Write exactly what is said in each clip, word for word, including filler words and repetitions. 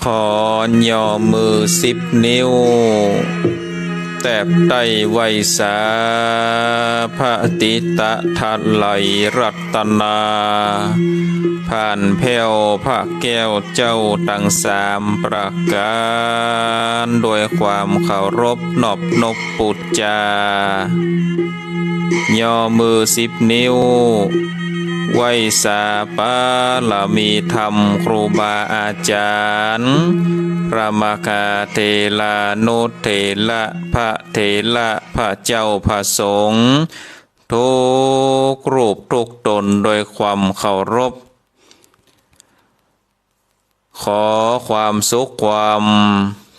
ขอย่อมือสิบนิ้ว แตบใต้ไหว้สา พระติตะทะไหลรัตนา ผ่านแผ้วพระแก้วเจ้าตังสามประก๋าน โดยความเคารพนอบนบปู๋จา ย่อมือสิบนิ้ว ไหว้สาปารมีธรรมครูบาอาจ๋ารย์ พระมหาเถรานุเถระ พระเถระ พระเจ้าพระสงฆ์ ทุกรูปทุกต๋นโดยความเคารพ ขอความสุขความ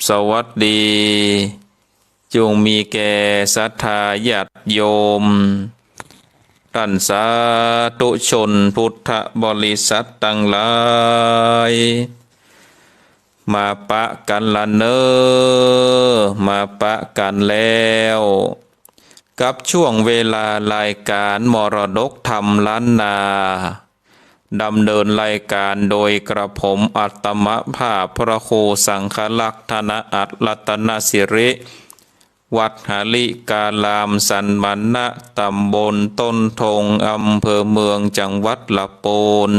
สวัสดี จุ่งมีแก่ศรัทธาญาติโยม ต้านสาธุชนพุทธบริษัทตังหลาย มาปะกั๋นละเน่อ มาปะกั๋นแล้ว กับช่วงเวลารายก๋านมรดกธรรมล้านนา ดำเนินรายก๋านโดยกระผมอัตมภาพพระครูสังฆรักษ์ธนอัตถ์รัตนสิริ วัดหริการามสันมณะ ต๋ำบลต้นทง อำเภอเมือง จังหวัดละปูน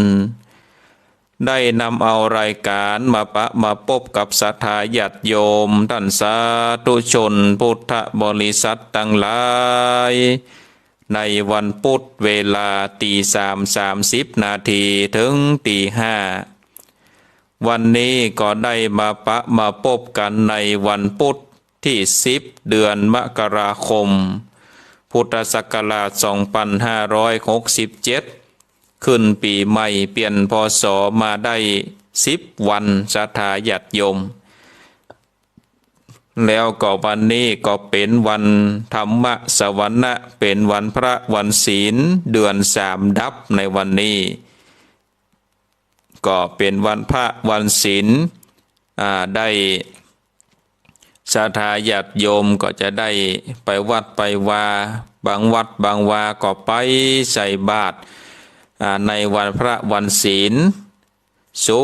ได้นำเอารายก๋านมาปะมาปบกับศรัทธาญาติโยม ต้านสาธุชนพุทธบริษัทตังหลาย ในวันปุ๊ดเวลาตีสามสามสิบนาทีเถิงตีห้า วันนี้ก็ได้มาปะมาปบกั๋นในวันปุ๊ดตี้สิบ เดือนมกราคม พุทธศักราชสองปันห้าร้อยหกสิบเจ็ด ขึ้นปี๋ใหม่เปลี่ยน พ.ศ. มาได้สิบวัน ศรัทธาญาติโยม แล้วก็วันนี้ก็เป๋นวันธรรมสวนะ เป๋นวันพระวันศีล เดือนสามดับในวันนี้ ก็เป๋นวันพระวันศีล อ่า ได้ ศรัทธาญาติโยมก็จะได้ไปวัดไปวา บางวัดบางวาก็ไปใส่บาตร อ่า ในวันพระวันศีล สุ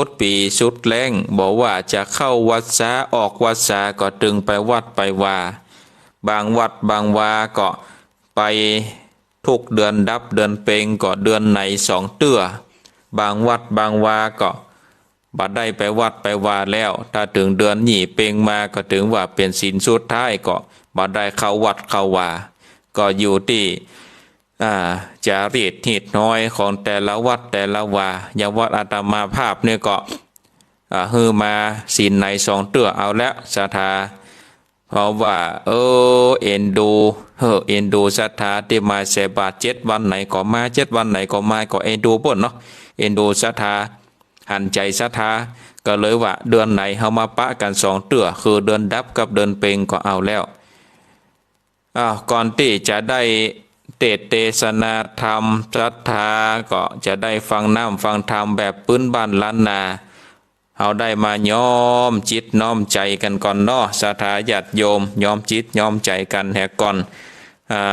ดปี๋สุดแล้ง บ่ว่าจะเข้าวัสสาออกวัสสาก็ตึงไปวัดไปวา บางวัดบางวาก็ไปทุกเดือนดับเดือนเป็ง ก็เดือนไหนสองเตื้อ บางวัดบางวาก็บ่ได้ไปวัดไปวาแล้ว ถ้าเถิงเดือนยี่เป็งมาก็ถือว่าเป๋นศีลสุดท้าย ก็บ่ได้เข้าวัดเข้าวา ก็อยู่ตี้ อ่า จารีตฮีตฮอยของแต่ละวัดแต่ละวา อย่างวัดอาตมาภาพนี่ก็ อ่า หื้อมาศีลไหนสองเตื้อเอาแล้วศรัทธา เพราะว่า เออ เอ็นดู เออ เอ็นดูศรัทธาตี้มาใส่บาตรเจ็ดวันไหนก็มา เจ็ดวันไหนก็มา ก็เอ็นดูเปิ้นเนาะ เอ็นดูศรัทธา หันใจ๋ศรัทธา ก็เลยว่าเดือนไหนเฮามาปะกั๋นสองเตื้อ คือเดือนดับกับเดือนเป็งก็เอาแล้ว อ้าว ก่อนตี้จะได้เตสน์เตสนาธรรม ศรัทธาก็จะได้ฟังน้ำฟังธรรมแบบปื๊นบ้านล้านนา เฮาได้มาน้อมจิตน้อมใจ๋กั๋นก่อนเนาะ ศรัทธาญาติโยม น้อมจิตน้อมใจ๋กั๋นแหก่อน อ่า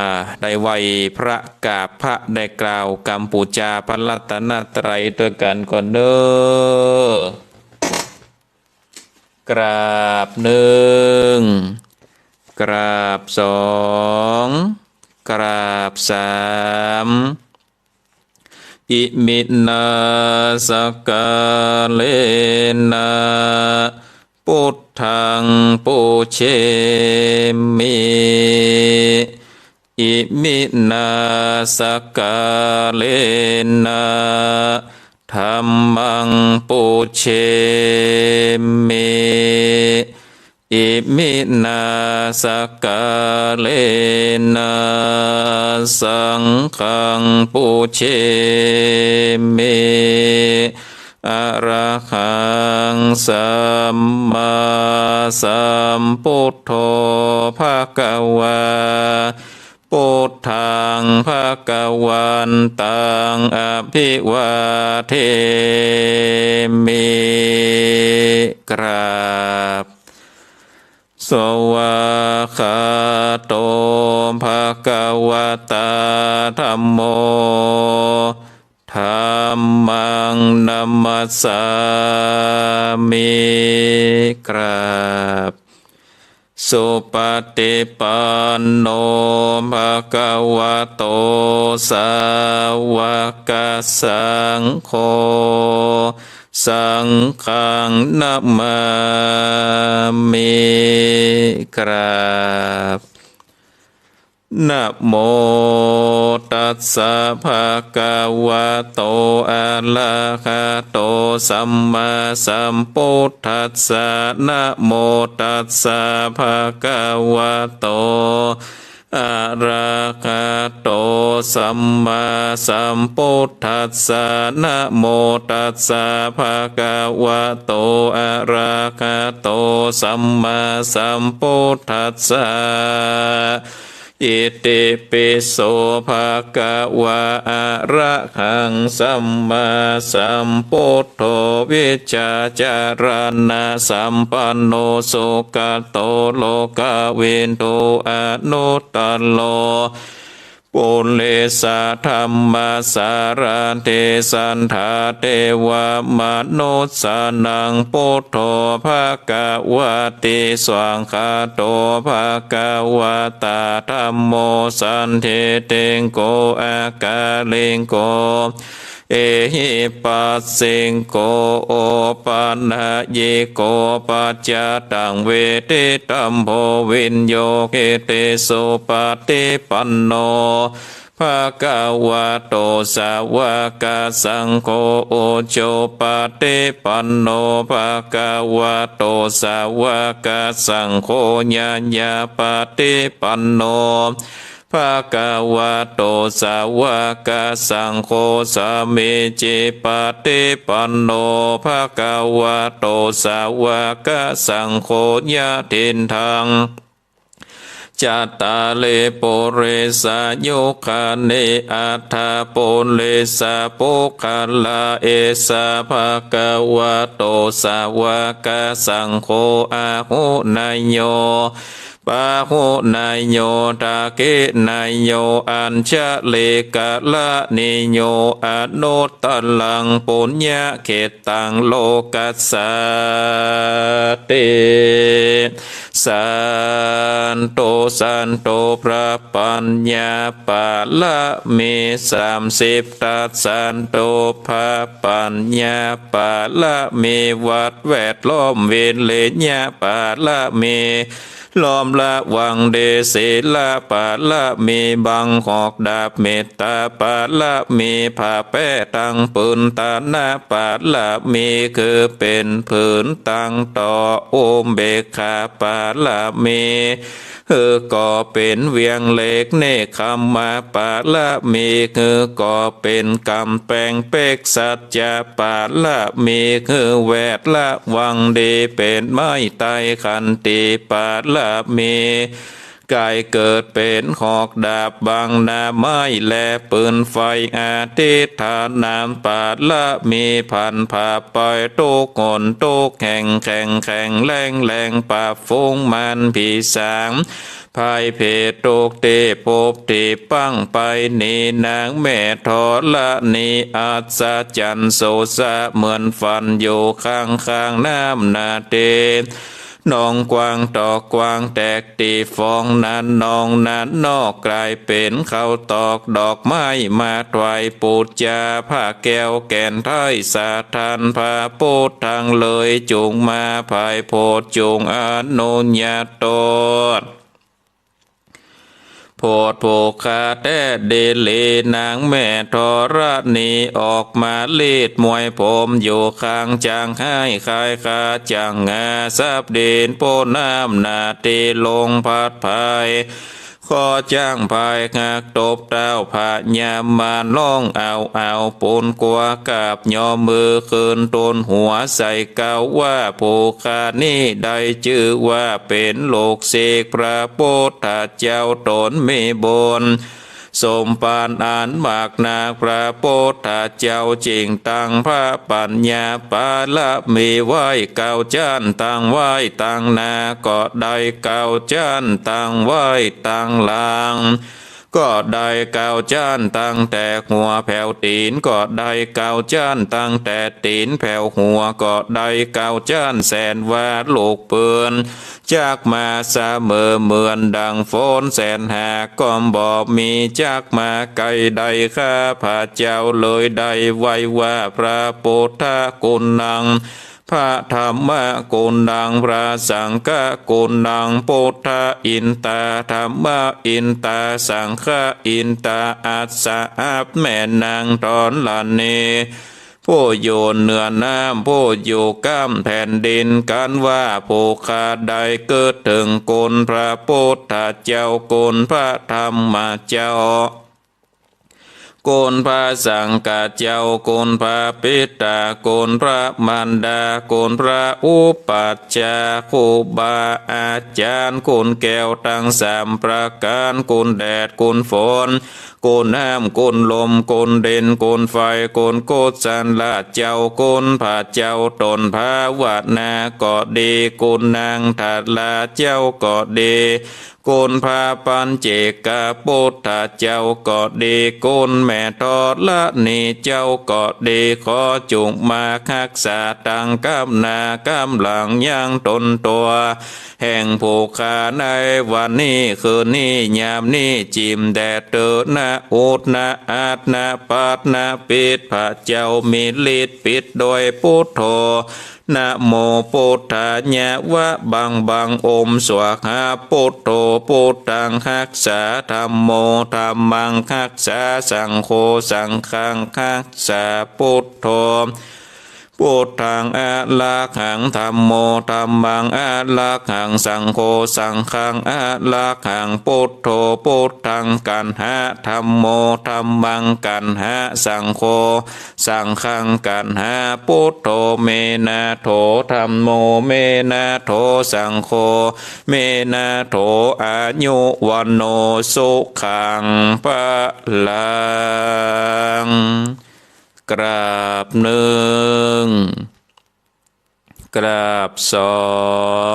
ได้ไหว้พระกราบพระ ได้กล่าวกำปู๋จาพระรัตนตรัยตวยกั๋นก่อนเน่อ กราบหนึ่ง กราบสอง กราบสาม อิมินา สักกาเลนะ ปุทธัง ปูเชมิ อิมินา สักกาเลนะ ธัมมัง ปูเชมิ อิมินา สักกาเลนะ สังฆัง ปูเชมิ อะระหัง สัมมาสัมพุทโธ ภะคะวา พุทธัง ภะคะวันตัง อะภิวาเทมิ กราบ สวากขาโต ภะคะวะตา ธัมโม ธัมมัง นะมัสสามิ กราบ สุปฏิปันโน ภะคะวะโต สาวกสังโฆ สังฆัง นะมามิ กราบ นะโมตัสสะ ภะคะวะโต อะระหะโต สัมมาสัมพุทธัสสะ นะโมตัสสะ ภะคะวะโต อะระหะโต สัมมาสัมพุทธัสสะ นะโมตัสสะ ภะคะวะโต อะระหะโต สัมมาสัมพุทธัสสะ อิติปิโส ภะคะวะ อะระหัง สัมมาสัมพุทโธ วิชชาจารณะสัมปันโน สุขะโต โลกะวิทู อนุตตะโร ปุริสะธัมมะสารถิ สัตถาเทวะมนุสสานัง พุทโธ ภะคะวะติ สวากขาโต ภะคะวะตา ธัมโม สันทิฏฐิโก อะกาลิโก เอหิปัสสิโก โอปัญญิโก ปัจจตัง เวทิตัมโภ วิญโญ หิติ สุปฏิปันโน ภะคะวะโต สาวกสังโฆ อุจุปฏิปันโน ภะคะวะโต สาวกสังโฆ ญาญาปฏิปันโน ภะคะวะโต สาวกสังโฆ สามีจิปฏิปันโน ภะคะวะโต สาวกสังโฆ ยะถินทัง จัตตาริ ปุริสายุคานิ อัตถะ ปุริสะปุคคละ เอสะ ภะคะวะโต สาวกสังโฆ อาหุเนยโย ปาหุเนยโย ทักขิเนยโย อัญชะลีกะระณีโย อนุตตะรัง ปุญญะเขตตัง โลกัสสาติ สันตุ สันตุ พระปัญญาปารมีสามสิบทัศน์ สันตุ พระปัญญาปารมี วัดแวดล้อม วิริยะปารมี ล้อมระวังดี ศีลปารมี บังหอกดาบ เมตตาปารมี ผ้าแป้ตังผืน ทานะปารมี คือเป๋นผืนตังต่อ อุเบกขาปารมี คือก่อเป๋นเวียงเหล็ก เนกขัมมะปารมี คือก่อเป๋นก๋ำแปงเป๊ก สัจจะปารมี คือแวดระวังดี เป๋นไม้ไต้ ขันติปารมี ก๋ายเกิดเป๋นหอกดาบ บังหน้าไม้และปืนไฟ อธิษฐานาปารมี ผันผ้าไปทุกหนทุกแห่ง แข็งแข็งแรงแรง ปราบฝูงมารผีสาง ภัยเพศทุกข์ตี้พบตี้ปังไป นี้นางแม่ธรณี อัศจรรย์โสสะ เหมือนฝันอยู่ข้างข้างน้ำนาเต นองกว้างตอกกว้างแตกตี้ฟองนั้น นองนั้นนอกก๋ายเป๋นข้าวตอก ดอกไม้มาถวายปู๋จา ผ้าแก้วแก่นไท้สะท้าน พระปุทธังเลยจุ่งมา ผายโผดจุ่งอนุญาโต โผดผู้ข้าแต๊ดีหลี นางแม่ธรณีออกมาลีดมวยผมอยู่ข้าง จักไห้คายคาจักงา สับดินโป้น้ำหน้าตี้ลงพัดพาย ขอจักพายหักตบเต๊าพญามาร ฮ้องเอาเอาปูนกั๋วกราบยอมมือคืนตูนหัวใส่ กล่าวว่าผู้ข้านี้ได้จื้อว่าเป๋นลูกศิษย์พระปุทธเจ้า ตนมีบุญสมภารอันมากนัก พระปุทธเจ้าจึงตั้งพระปัญญาปารมีไว้เก้าจั้น ตั้งไว้ตังหน้าก็ได้เก้าจั้น ตั้งไว้ตังหลังก็ได้เก้าจั้น ตั้งแต่หัวแผวตี๋นก็ได้เก้าจั้น ตั้งแต่ตี๋นแผวหัวก็ได้เก้าจั้น แสนว่าลูกปืนจักมาเสมอเหมือนดังฝน แสนหากก็บ่มีจักมาใก้ได้ ข้าพระเจ้าเลยได้ไหว้ว่า พระปุทธกุณัง พระธัมมกุณัง พระสังฆกุณัง พุทธาอินตา ธัมมาอินตา สังฆาอินตา อัสสะ อับแม่นางธรณี ผู้อยู่เหนือน้ำ ผู้อยู่ก้ามแผ่นดิน กันว่าผู้ข้าได้กึ๊ดเถิงคุณพระปุทธเจ้า คุณพระธัมมเจ้า คุณพระสังฆเจ้า คุณพระปิตา คุณพระมารดา คุณพระอุปัชฌาย์ ครูบาอาจ๋ารย์ คุณแก้วตังสามประก๋าน คุณแดด คุณฝน คุณน้ำ คุณลม คุณดิน คุณไฟ คุณกุศลเจ้า คุณพระเจ้าต๋นภาวนาก็ดี คุณนางธาราเจ้าก็ดี คุณพระปัญเจกปุทธเจ้าก็ดี คุณแม่ธรณีเจ้าก็ดี ขอจุ่งมาฮักษาตังก้ามหน้าก้ามหลังยังต๋นตั๋วแห่งผู้ข้าในวันนี้คืนนี้ยามนี้ จิ่มแดดเต๊อะนะ อุดนะ อัดนะ ปัดนะ ปิด พระเจ้ามีฤทธิ์ปิดโดยปุทโธ นะโมปุทธายะ วะบังบัง โอม สวาหา ปุทโธ ปุทธังฮักษา ธัมโม ธัมมังฮักษา สังโฆ สังฆังฮักษา ปุทโธ พุทธังอะระหัง ธัมโม ธัมมังอะระหัง สังโฆ สังฆังอะระหัง พุทโธ พุทธังกัณหะ ธัมโม ธัมมังกัณหะ สังโฆ สังฆังกัณหะ พุทโธ เมนะโถ ธัมโม เมนะโถ สังโฆ เมนะโถ อายุ วัณโณ สุขัง พลัง กราบนึ่ง กราบสอ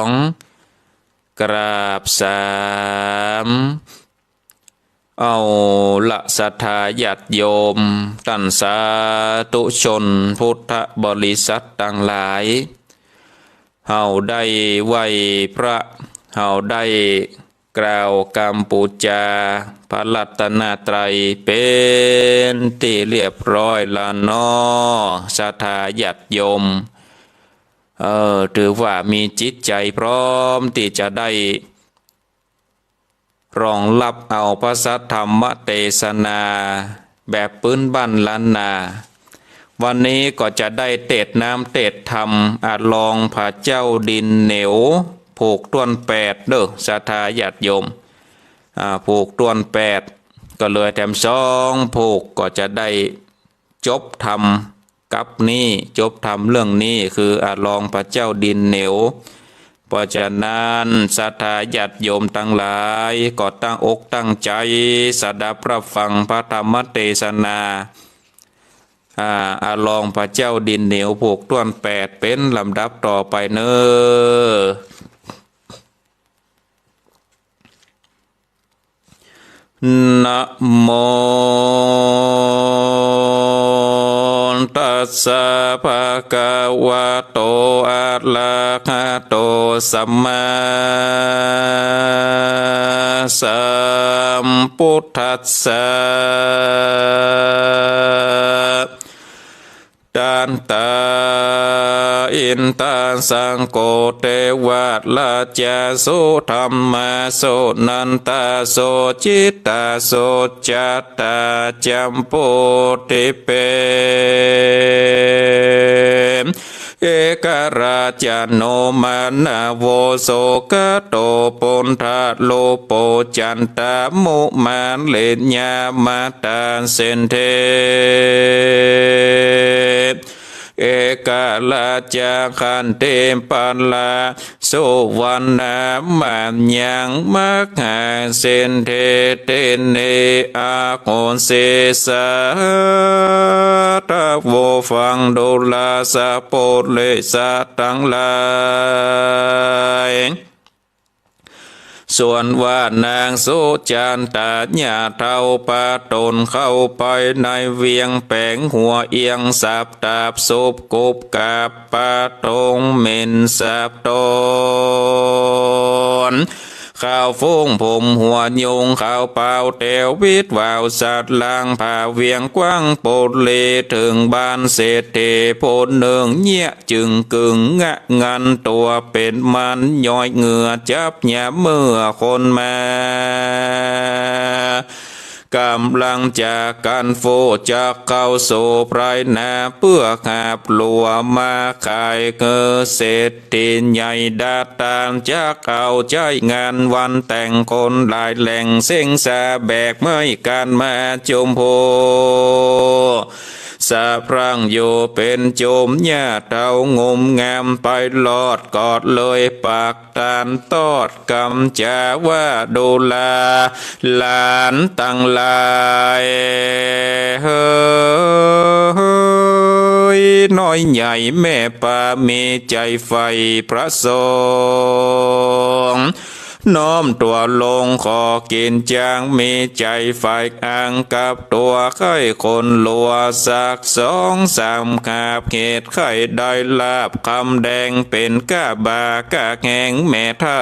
ง กราบสาม เอาละศรัทธาญาติโยม ต้านสาธุชนพุทธบริษัทตังหลาย เฮาได้ไหว้พระ เฮาได้กล่าวกำปู๋จาพระรัตนตรัยเป๋นตี้เรียบร้อยละเนาะ ศรัทธาญาติโยม เออ ถือว่ามีจิตใจ๋พร้อมตี้จะได้ รองฮับเอาพระสัทธรรมเตสนาแบบปื๊นบ้านล้านนา วันนี้ก็จะได้เตสน์น้ำเตสน์ธรรม อะ หลวงพระเจ้าดินเหนียว ผูกถ้วนแปดเน่อ ศรัทธาญาติโยม อ่า ผูกถ้วนแปด ก็เหลือแถมสองผูก ก็จะได้ จบธรรมกัปนี้ จบธรรมเรื่องนี้ คือ อะ หลวงพระเจ้าดินเหนียว เพราะฉะนั้น ศรัทธาญาติโยมตังหลาย ก็ตั้งอกตั้งใจ๋สดับฮับฟังพระธรรมเตสนา อ่า อะ หลวงพระเจ้าดินเหนียว ผูกถ้วนแปด เป๋นลำดับต่อไปเน่อ นะโม ตั สสะ ภะคะวะโต อะระหะโต สัมมาสัมพุทธัสสะ ทัตตา อินทา สังโฆ เตวะ ราชา โส ธัมมา โส นันทา โส จิตตา โส จัตตา จัมโพธิปเป เอกราชโน มานะโว โสกะโต ปุณฑะรูปโป จันตามุมาริยามาตาเสนเท เอกราชา ขันติปะละ สุวรรณา มะยัง มหาเสนเท เตเน อะโหสิ สาธะโว ฟังดูรา สะปุริสะตังหลาย ส่วนว่านางสุจันตา ญาเฒ่าปะต๋นเข้าไปในเวียงแป๋ง หัวเอียงสับตาบสุบกุบกับ ปะตงเหม็นสาบตน ขาวฟุ้งผมหัวยุงขาวเปล่าแต๋ววิดวาวสัดลางผ่าเวียงกว้างปุรี เถิงบ้านเศรษฐีผู้นึ่งเยียะจึงกึ่งงะงันตั๋วเป๋นมันย้อยเหงื่อจับหยาเมื่อคนมา ก๋ำลังจะกั๋นฟู่จักเข้าสู่ไพร่นา เปื้อหาบหลัวมาขายหื้อเศรษฐีใหญ่ดาตาน จักเอาใจ๊งานวันแต่งคนหลายแหล่ง เส้งสาแบกไม้ก๋านมาจุมผู้ สะพรั่งอยู่เป๋นจุม ญาเฒ่างุมงามไปรอด ก็เลยปาก ตานตอดกำจ๋าว่า ดูราหลานตังหลาย เฮย น้อยใหญ่แม่ปามีใจ๋ใฝ่พระสงฆ์ น้อมตั๋วลงขอกิ๋นจาง มีใจ๋ใฝ่อังกับตั๋ว ใค่คนหลัวสักสองสามคาบ เหตุใค่ได้ลาบคำแดง เป๋นก้าบ่าก้าแฮงแม่เฒ่า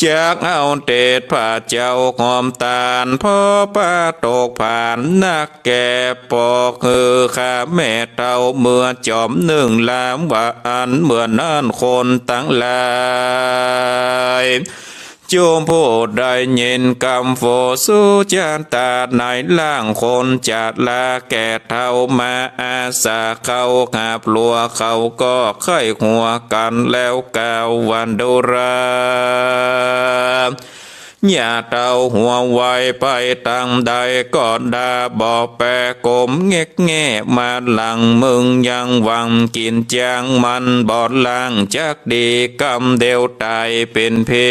จักเอาเตศพระเจ้าหอมตาน พอปาตกผานนักแก่ปอก หื้อข้าแม่เฒ่าเมื่อจอมนึ่งลาม ว่าอันเมื่อนั้นคนตังหลาย จุมผู้ได้ยินกำโฟสุจันตา ในร่างคนจะลาแก่เฒ่ามาอาสาเข้าหาบหลัว เขาก็ใค่หัวกั๋นแล้วกล่าวว่า ดูรา ญาเฒ่าหัวไวไปตังใดก็ดา บ่แปกมเง็กแง่มาหลัง มึงยังหวังกิ๋นจางมันบ่ล่าง จักดีกำเดียวต๋ายเป๋นผี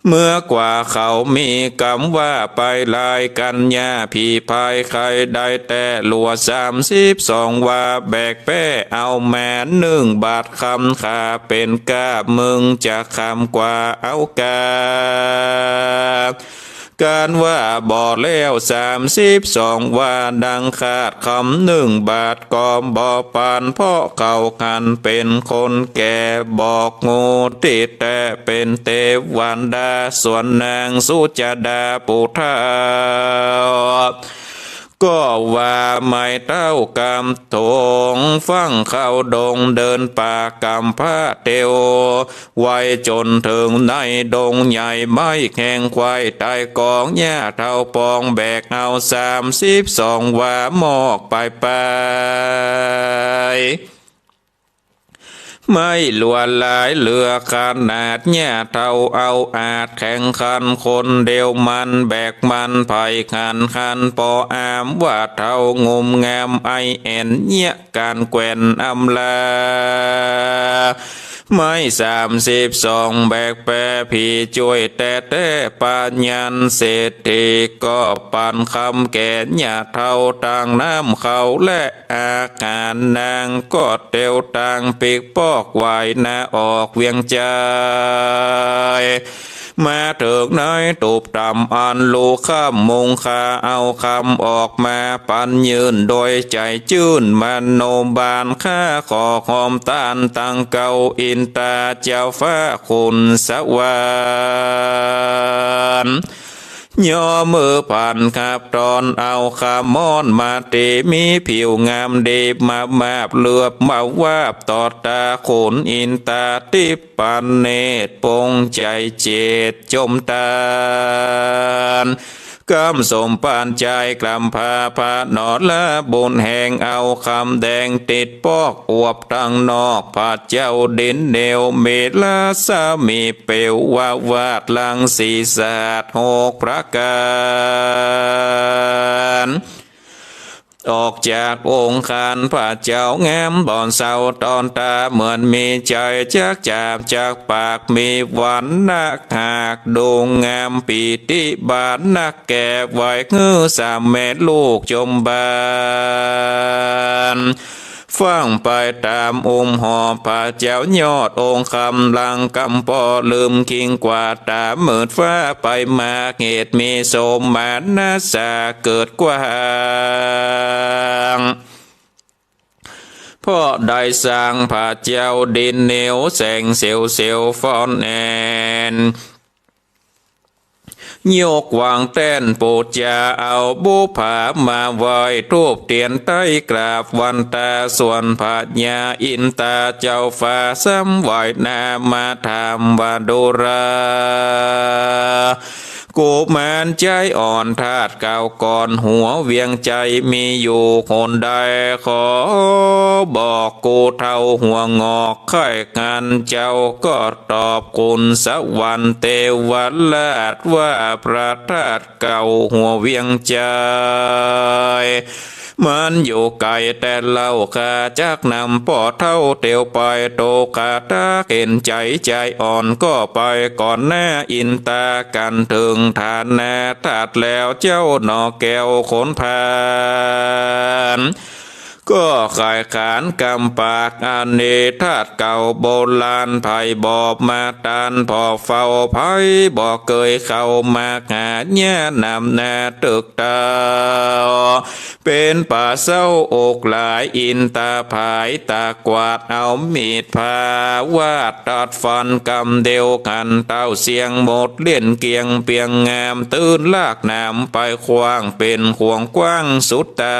เมื่อกว่าเขามีกำว่า ไปลายกัญญาผีพาย ใค่ได้แต่หลัวสามสิบสองวา แบกแป้เอาแม่นึ่งบาทคำ ข้าเป๋นก้า มึงจะคำกว่าเอากา ก๋านว่าบ่แล้วสามสิบสองวา ดังขาดคำนึ่งบาท ก็บ่ปาน เพราะเขาหันเป๋นคนแก่ บอกฮู้ตี้แต๊เป๋นเตวันดา ส่วนนางสุจดาผู้เฒ่า ก็ว่า ไม้เต้ากำถงฟั่งเข้าดง เดินป่ากำพร้าเตียว ไวจ๋นเถิงในดงใหญ่ ไม้แข้งควายต๋ายก๋อง ญาเฒ่าปองแบกเอาสามสิบสองวามอกไปไป ไม้หลัวหลายเหลือขนาด ญาเฒ่าเอาอาจแข็งขัน คนเดียวมันแบกมัน ไผหันหันปออาม ว่าเฒ่างุมงามไอแอ่น เยียะก๋านแกว่นอำลา ไม้สามสิบสองแบกแป้ผีจ้วยแต๊แต๊ ปาญญาเศรษฐีก็ปันคำแก่ญาเฒ่า ตางน้ำเข้าและ อาหาร นางก็เตียวตางปิ๊กปอกไหว้นาออกเวียงใจ๋ มาเถิงในตูบต่ำอันลูค่ำ มุงคาเอากำออกมาปันยื่น โดยใจ๋จื้นมโนบาล ข้าขอหอมตานตังเก่า อินตาเจ้าฟ้าขุนสวรรค์ ย่อมือผันขับตอนเอาขม้อนมาตี มีผิวงามดีมามาบ เหลือบมาวาบตอดต๋า ขุนอินตาติปเนตร ปงใจ๋เจตจมตาน กำสมปานใจ๋กล่ำพาพระนรบุญแห่ง เอาขมแดงติดปอกอวบตังนอก พระเจ้าดินเหนียวมีรัศมีเปลววาดรังสีสาดหกประก๋าน ออกจากองค์คาน พระเจ้างามบ่เศร้าตอนต๋า เหมือนมีใจ๋จักจาบจักปาก มีวรรณะหากดูงาม ปีติบานนัก แก่ไหว้หื้อสามแม่ลูกจมบาน ฟั่งไปต๋ามอุ้มหอบ พระเจ้ายอดองค์คำ ลังกำปอลืมคิงกว่า ต๋ามืดฟ้าไปมา เหตุมีโสมนัสสาเกิดกว้าง เพราะได้สร้างพระเจ้าดินเหนียว แสงเสียวเสียวฟ้อนแอน ยกวางแต้นปู๋จา เอาบุปผามาไหว้ ธูปเตียนไต้กราบวันต๋า ส่วนพญาอินตาเจ้าฟ้าซ้ำไหว้หน้ามาถามว่า ดูรา กุมารใจ๋อ่อนธาตุเก่าก่อนหัวเวียงใจ๋ มีอยู่คนใด ขอบอกกูเฒ่าหัวงอก ใค่กันเจ้าก็ตอบ ขุนสวรรค์เตวราชว่า พระธาตุเก่าหัวเวียงใจ๋ มันอยู่ไก๋แต่เล่า ข้าจักนำป้อเฒ่าเตียวไป โตคาตาเข็นใจ๋ใจ๋อ่อนก็ไปก่อนหน้า อินตากันเถิงฐานะธาตุแล้ว เจ้าหน่อแก้วขนพาน ก็ขายขานกำปาก อันนี้ธาตุเก่าโบราณ ไผบ่มาตานผ่อเฝ้า ไผบ่เกยเข้ามาหา ญาณำหน้าตึกเต้า เป๋นป่าเศร้าอกหลาย อินตาผายตากวาดเอามีดผ่าวาด ตัดฟันกำเดียว ขันเต้าเสี้ยงหมดเล่นเกลี้ยงเปลี้ยงงาม ตื้นลากหนามไปขว้าง เป๋นขวงกว้างสุดต๋า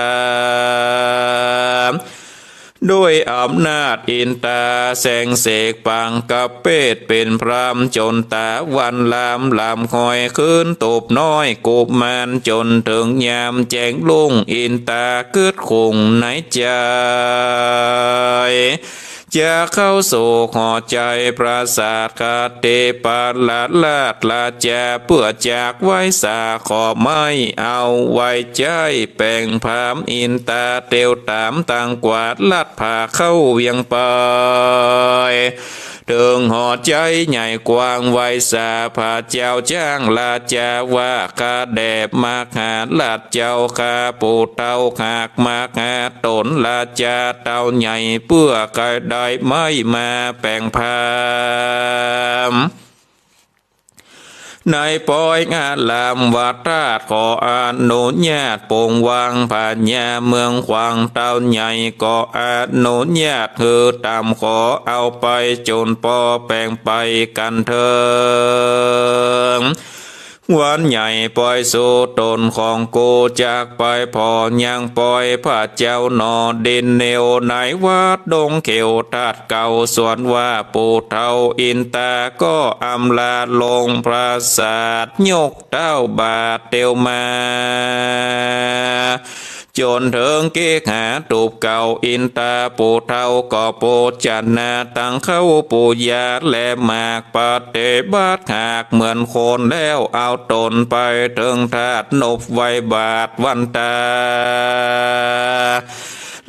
ด้วยอำนาจอินตาแสงเสกปางกะเปต เป๋นพราหมณ์จนต๋าวันลาม ลามคอยคืนตูบน้อยกุมาร จ๋นเถิงยามแจ้งรุ่ง อินตากึ๊ดคุงในใจ๋ จะเข้าสู่หอใจ๋ปราสาทคติปราชราชา เปื้อจากไหว้สาขอไม้เอาไว้ใจ๊ แป๋งพราหมณ์อินตาเตียวต๋าม ตังกวาดลัดผาเข้าเวียงไป เถิงหอใจ๋ใหญ่กว้างไหว้สา พระเจ้าจ้างราชาว่า ข้าแด่มหาราชเจ้าข้า ปู่เฒ่าหากมหาต๋นราชาเต้าใหญ่ เปื้อใค่ได้ไม้มาแป๋งพราหมณ์ ในปอยอารามวัดธาตุ ขออนุญาตปงวางพญาเมืองขวางเต้าใหญ่ ก็อนุญาตหื้อต๋าม ขอเอาไปจ๋นปอแป๋งไปกั๋นเถิง วันใหญ่ปอยสู่ต๋นของกู จักไปผ่อยังปอยพระเจ้าหน่อดินเหนียว ในวัดดงเขียวธาตุเก่า ส่วนว่าปู่เฒ่าอินตาก็อำลาลงปราสาท ยกเต้าบาทเตียวมา จ๋นเถิงเกหาตูบเก่า อินตาปู่เฒ่าก็โภจนา ตังข้าวปูยาและหมากปฏิบัติหากเหมือนคน แล้วเอาต๋นไปเถิงธาตุนบไหว้บาทวันต๋า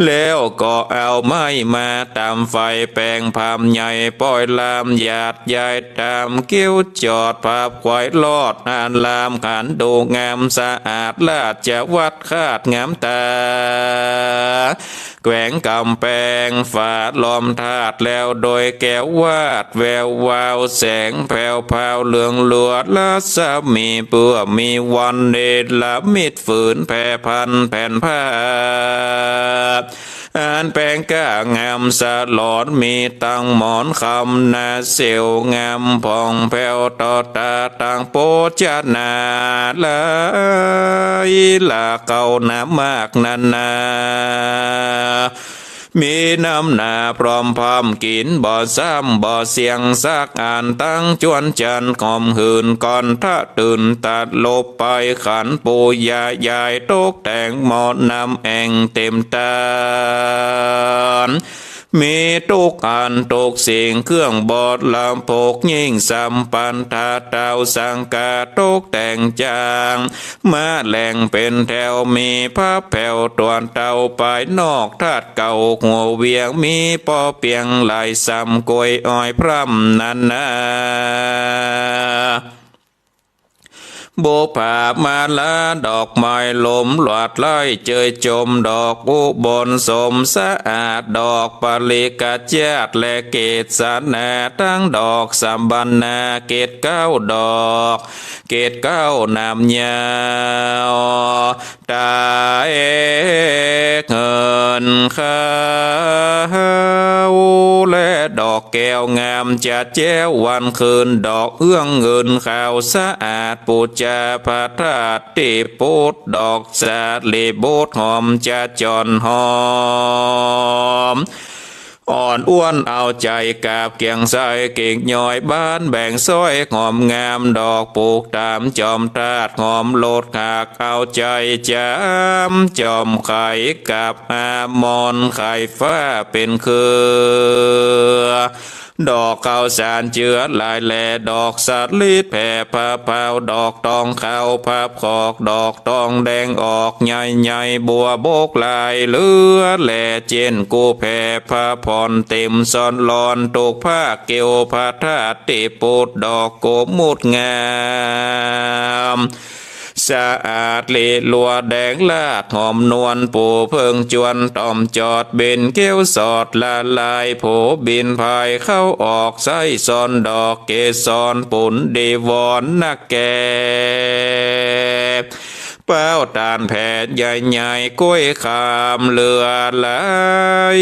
แล้วก็เอาไม้มาต๋ามไฟ แป๋งพราหมณ์ใหญ่ปอยลาม หยาดยายต๋ามเกี้ยวจอด ผับไขว่ลอดอาราม ขันดูงามสะอาด ราชวัตรคาดงามต๋า แขวงก๋ำแปง ฝาล้อมธาตุแล้วโดยแก้ววาดแวววาว แสงแผวพราวเรืองลัวรัศมี เปื้อมีวันเนรมิต ฝืนแผ่พันแผ่นผ้า อันแป๋งก้างามสะหลอน มีตังหมอนคำหนาเสียวงามผ่องแผ้วต่อตา ตังโภชนาหลายหลากเก่าหนามากนานา มีน้ำหนาพร้อมพร้อม กิ๋นบ่ซ้ำบ่เสี้ยงสักอัน ตังจวนจันทร์หอมหื่น ก่อนทะตื่นตัดลบไป ขันปูยายายตกแต่งหม้อน้ำแอ่งเต็มตาน มีทุกอันทุกสิ่งเครื่องบริโภคยิ่งสัมปันธา เต้าสังฆาตกแต่งจาง มาแหล่งเป๋นแถว มีพระแผวตวนเต้า ภายนอกธาตุเก่าหัวเวียง มีปอเปียงหลายส่ำ กล้วยอ้อยพร่ำนานา บุปผามาลาดอกไม้ลมหลวดไหลเจยจม ดอกอุบลสมสะอาด ดอกปริกจาตและเกศนา ตังดอกสัมบันนา เกศเก้าดอก เกศเก้าหนามยาว ตาเอกเงินขาว และดอกแก้วงามจะแจ้ววันคืน ดอกเอื้องเงินขาวสะอาด ปู๋จาพระธาตุตี้ปุด ดอกสาลีบุตรหอมจะจ่อนหอม อ่อนอ้วนเอาใจ๋กาบเกียงใส กิ่งย้อยบานแบ่งซ้อยหอมงาม ดอกปลูกต๋ามจอมธาตุหอมลดหาก เอาใจ๋จามจอมไขกับอมรไขฟ้าเป๋นเครือ ดอกข้าวสารเจือหลายแล ดอกสาลีแผ่พะพราว ดอกตองขาวพับขอก ดอกตองแดงออกใหญ่ๆ บัวบกหลายเหลือแล เจ้นกู้แผ่พระพรเต็มซ้อนล้อน ทุกภาคเกี่ยวพระธาตุตี้ปุด ดอกโกมุตงาม สะอาดลิลัวแดงลาดหอมนวล ปูเพิ่งจวนต่อมจอด เบญแก้วสอดละลาย โผบินพายเข้าออก ไส้ซ้อนดอกเกสร ปุนดีวรนักแก่ เป้าตาลแผ่นใหญ่ๆ กล้วยขามเหลือหลาย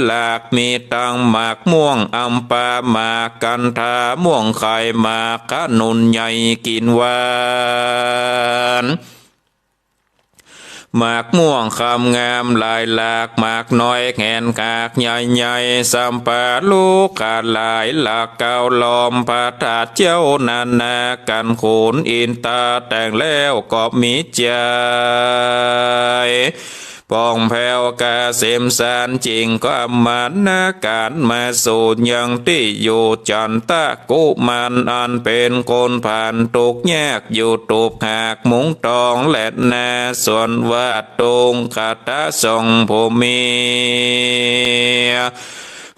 หลาก มีตังหมากม่วงอำปา หมากกันทา ม่วงไข่ หมากขนุนใหญ่กิ๋นหวาน หมากม่วงคำงามหลายหลาก หมากน้อยแหนกากใหญ่ๆ สัมปาลูกขาหลายหลาก เก้าล้อมพระธาตุเจ้านานา กันขุนอินตาแต่งแล้วก็มีใจ๋ ป่องแผ้วกะเสมสาร จิ่งความมานาการมาสูนยังตี้อยู่ จันตะกุมารอันเป๋นคนผ่านทุกข์ยาก อยู่ตูบหากมุงตองและนา ส่วนวัดตุงคตะส่องผู้มี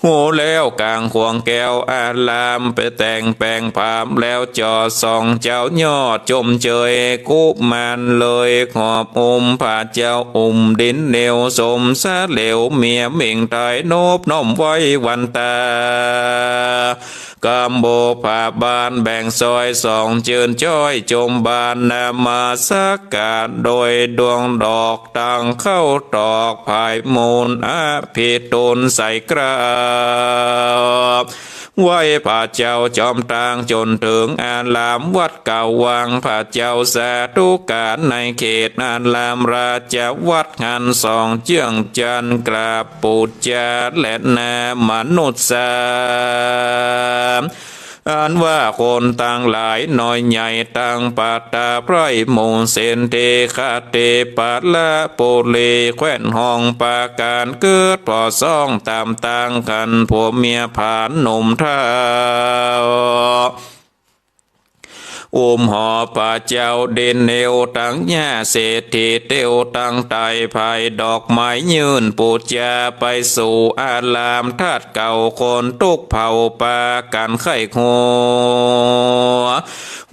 หูแล้วก๋างขวางแก้วอาราม ไปแต่งแป๋งผามแล้วจ่อส่อง เจ้ายอดจมเจยกุมารเลย หอบอุ้มพระเจ้าอุ้มดินเหนียว สมสะเหลวเมียเม่งไทยนบน้อมไหว้วันตา กำโบผาบานแบ่งซอยสอง จืนจ้อยจมบานนมัสการ โดยดวงดอกตังเข้าตอก ภายมูลอภิตูลใส่เกล้า ไหว้พระเจ้าจอมตาง จ๋นเถิงอารามวัดเก่าวัง พระเจ้าสาธุการในเขตอารามราชวัด หันสองเจื้องจันทร์กราบปู๋จาและนามนุษย์สา อันว่าคนตังหลายน้อยใหญ่ตังประตาไพร่หมู่เศรษฐีคติปะละปุรีแคว่นห้องปราการเกิดผ่อซ่องต๋ามตางคันผัวเมียผานหนุ่มเฒ่า อุ้มหอพระเจ้าดินเหนียวตังหญ้าเศรษฐีเตียวตังไตร่ ไพร่ดอกไม้ยื่นปู๋จาไปสู่อาราม ธาตุเก่าคนตุ๊กเผ่าปากั๋นใค่ครัว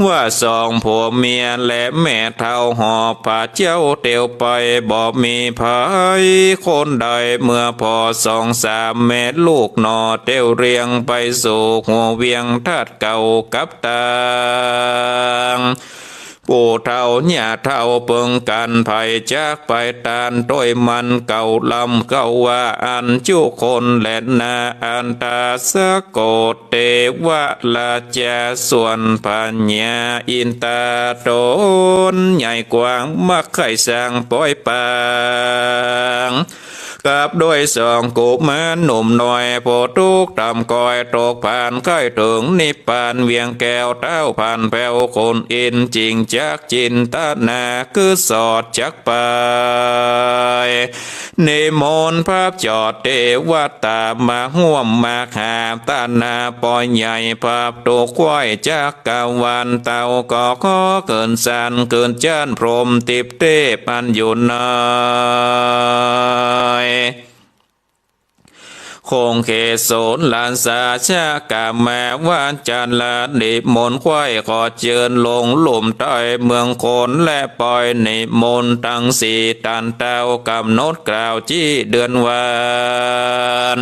ว่าสองผัวเมียและแม่เฒ่าหอพระเจ้าเตียวไปบ่มีใผคนใด เมื่อผ่อสองสามแม่ลูกหน่อเตียวเรียงไปสู่หัวเวียงธาตุเก่ากับตาง ปู่เฒ่าย่าเฒ่าเปิงกั๋น ใผจักไปต้านตวยมันเก่าลำเก่าว่าอันจุคนแลนา อันตาสะโกเตวะราชาส่วนพญาอินตาต๋นใหญ่กว้างมักใค่สร้างปอยปาง กับด้วยสองกุมารหนุ่มน้อย ผู้ตุ๊กต่ำก้อยตกผ่านใก้เถิงนิพพาน เวียงแก้วเต้าผ่านแผ้วคนอินทร์ จึงจักจินตนาคือสอดจักไป นิมนต์พระจอดเตวตามาฮ่วมมาหาตานาปอยใหญ่ พระตุ๊กไหว้จักกะวาลเต้า ก็ขอเกิ๋นสรรเกิ๋นจันทร์พรหมทิพย์เตพอันอยู่ใน คงเขตโสนลาสาชะกะมาวาจาลา นิมนต์ไหว้ขอเจิญลงลุ่มใต้เมืองคน และปอยนิมนต์ตังสี่ต้านเต้ากำหนดกล่าวจี้เดือนวัน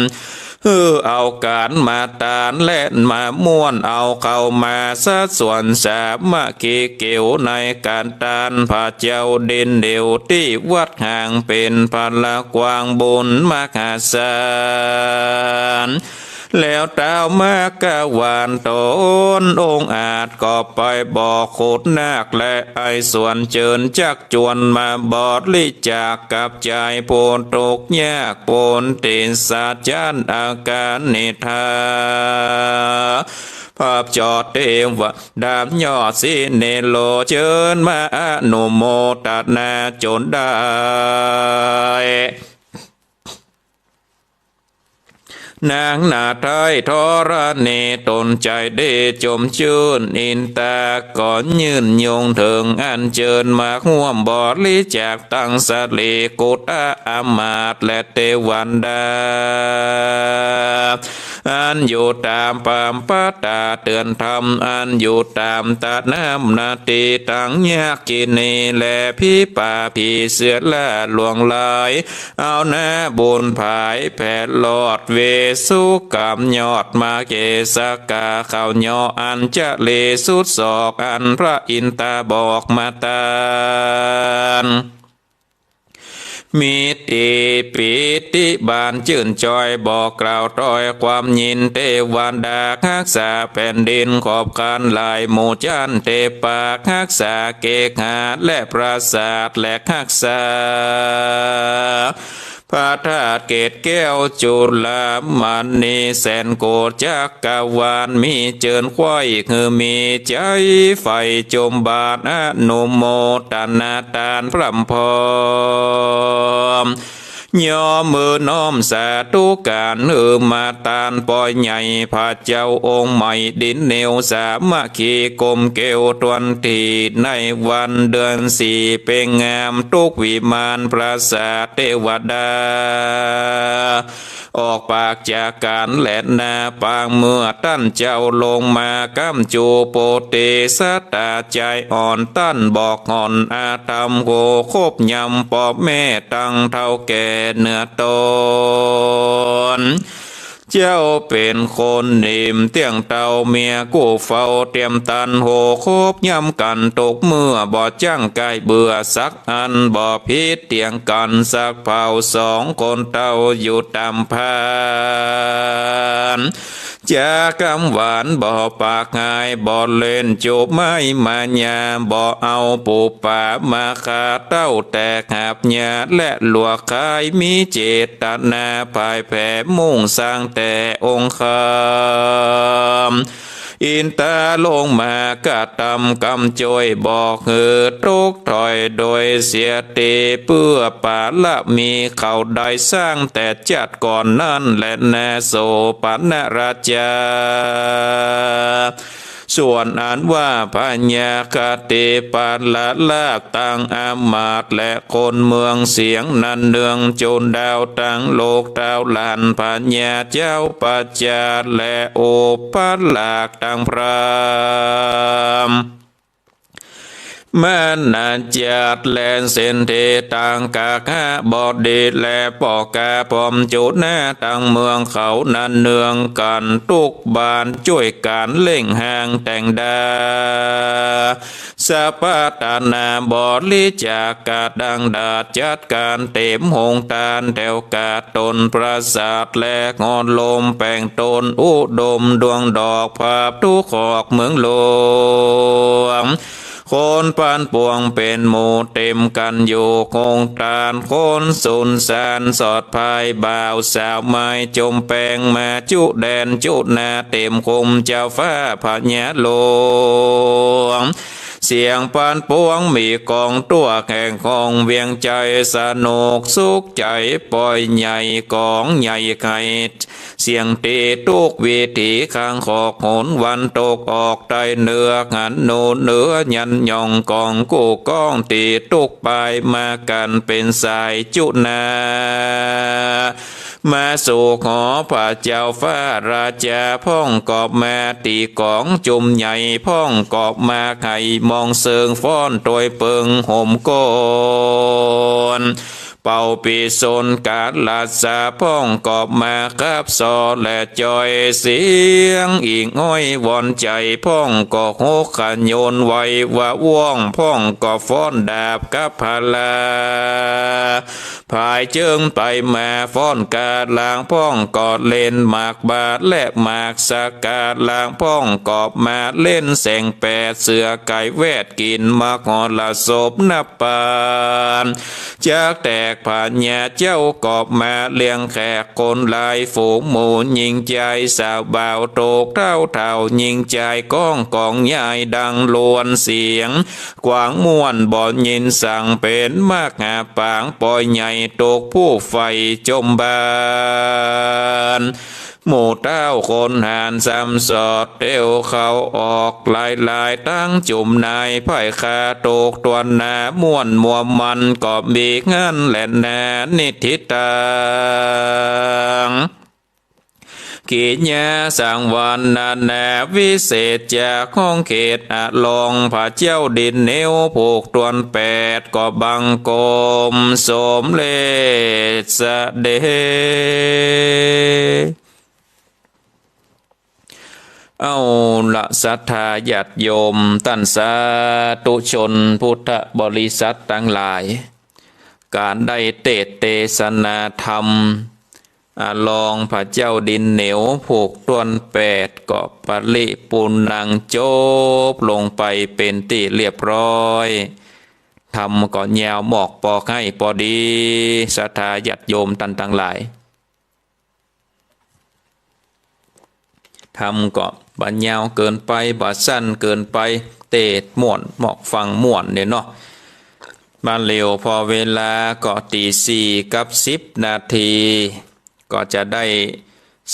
หื้อเอาก๋านมาตานและมาม่วน เอาเข้ามาสะสวนสามัคคีเกี่ยวในก๋านตานพระเจ้าดินเดียวตี้วัดห่างเป๋นพลากว้างบุญมหาศาล แล้วเต้ามากะวาลต๋นองค์อาจก็ไปบอกขุนนาคและไอ้สวนเจิญจักจวนมาบริจาคกับใจ๋ผู้ตุ๊กยาก ปนติสาจารย์อาการนิทา ภาพจอดเตวดาบยอดสิเนโร เจิญมาอนุโมทนาจนได้ นางนาฏไท้ธรณีต๋นใจ๋ดีจมจื้น อินตาก็ยื่นยงเถิงอัญเจิญมาฮ่วมบริจาคตังสรีกุตอามาตย์และเตวันดา อันอยู่ต๋ามปามปะตาเตือนธรรม อันอยู่ต๋ามตาน้ำนาตีตังยักขินี และผีป่าผีเสือล่าหลวงหลาย เอานาบุญผายแผดลอดเวสุกรรมยอดมาเกสกา เขาเหยาะอัญชลีสุดศอกอันพระอินตาบอกมาตาน มีติปีติบานจื้นจอยบอกกล่าวถ้อยความยินเตวันดา ฮักษาแผ่นดินขอบคานหลายหมู่จั้นเตปาก ฮักษาเกหาและปราสาทและฮักษา พระธาตุเกศแก้วจุลามณีแสนโกฏจักรวาล มีเจิญไขว้หื้อมีใจ๋ใฝ่จมบาตรอนุโมทนาตานพร่ำพร้อม ย่อมือน้อมสาธุการหื้อมาตานปอยใหญ่พระเจ้าองค์ใหม่ดินเหนียวสามัคคีกลมเกลียวถ้วนทีในวันเดือนสี่เพ็งงามทุกวิมานปราสาทเตวดา ออกปากจากกั๋นแลนา ปางเมื่อต้านเจ้าลงมาก้ำจู๋ โปรดเตสะตาใจ๋อ่อนต้านบอกห่อนอาธรรม โหคบยำป้อแม่ตังเฒ่าแก่เหนือต๋น เจ้าเป๋นคนนิ่มเตี้ยงเต้าเมียกู้เฝ้าเตียมตัน โหคบยำกั๋นตกเมื่อบ่จ้างใก้เบื่อสักอัน บ่ผิดเตียงกั๋นสักเผ่า สองคนเต้าอยู่ต๋ามพาน จากกำหวานบ่ปากหาย บ่เล่นจูบไม้มายา บ่เอาปู๋ป๋ามาฆ่าเต้าแตกหาบหญ้า และหลวกขาย มีเจตนาพ่ายแผ่มุ่งสร้างแต่องค์คำ อินตาลงมากระตำกำจ้วยบอกหื้อตกถ้อยโดยเสียที เปื้อปารมีเขาได้สร้างแต่จัดก่อนนั้นแลนา โสปณราชา ส่วนอันว่าพญาคติปราชตั้งอำมาตย์และคนเมืองเสียงนั้นเนือง จุลดาวตังโลกเต้าหลานพญาเจ้าปัจจาและอุปราชตังพราหมณ์ มหาจักรและเศรษฐีตังกาขบดีและป้อก๋าพร้อมจุฑาตังเมืองเขานั้นเนืองกั๋น ตุ๊กบ้านจ้วยกั๋นเร่งฮ้างแต่งดา สะปาตนาบริจาคกะดังดาจัดก๋านเต๋มโฮงตานแถวก๋าดต๋นปราสาทและฮอดโฮมแป๋งต๋นอุดมดวงดอกผาบทุกขอกเมืองหลวง คนปานปวงเป๋นหมู่เต๋มกั๋นอยู่โฮงตาน คนสุนสานสอดพายบ่าวสาวไม้จมแป๋งมาจุแดนจุนาเต๋มคุมเจ้าฟ้าพญาหลวง เสียงปานปวงมีกองตั้วแห่งห้องเวียงใจ๋สนุกสุขใจ๋ปอยใหญ่กองใหญ่ไข่ เสียงตี๋ตุ๊กวิถีข้างขอกหนวันตกออกใต้เหนือหันโนเหนือยันย่องกองกู้ก้องตี๋ตุ๊กปายมากั๋นเป๋นสายจุนา มาสู่หอพระเจ้าฟ้าราชาพ่องก็มาตี๋ก๋องจุมใหญ่พ่องก็มาไขมองเสิงฟ้อนตวยเปิงห่มโกน เป่าปีสนกาลาสาพ่องก็มาขับซอและจอยเสียงอิงอ้อยวอนใจ๋พ่องก็ฮกขยนไหวว่าว่องพ่องก็ฟ้อนดาบกับพลา ผายเจิงไปมาฟ้อนกาลางพ่องก็เล่นหมากบาดและหมากสะกาลางพ่องก็มาเล่นแสงแปดเสือไก่แวดกิ๋นหมากหอละสพนับ ปาน จักแตกพญาเจ้าก็มาเลี้ยงแขกคนหลายฝูงหมู่ญิงจายสาวบ่าวโตกเฒ่าเฒ่าญิงจายก้องกองยายดังลวนเสียงกวางม่วนบ่ยินสังเป๋นมหาปางปอยใหญ่ตกผู้ไฟจมบาน หมู่เต้าคนหานซ้ำสอดเตียวเข้าออกหลายๆ ตังจุมนายไพร่ข้าตกตวนหนาม่วนมัวมันก็มีหั้นแลนานิทิตัง กิริยาสังวรรณนาวิเศษจากห้องเขตอลองพระเจ้าดินเหนียวผูกตวนแปดก็บังคมสมเร็จเสด็จ เอาละศรัทธาญาติโยมต้านสาธุชนพุทธบริษัทตังหลาย ก๋านได้เตสน์เตสนาธรรม อลองพระเจ้าดินเหนียวผูกตวนแปดก็ปริปูรณังจบลงไปเป๋นตี้เรียบร้อย ธรรมก็ยาวมอกปอใค่ปอดี ศรัทธาญาติโยมต้านตังหลาย ธรรมก็บ่ยาวเกินไป บ่สั้นเกินไป เตสน์ม่วน มอกฟังม่วนเนี่ยเนาะ มาเร็วผ่อเวลาก็ตี๋สี่กับสิบนาที ก็จะได้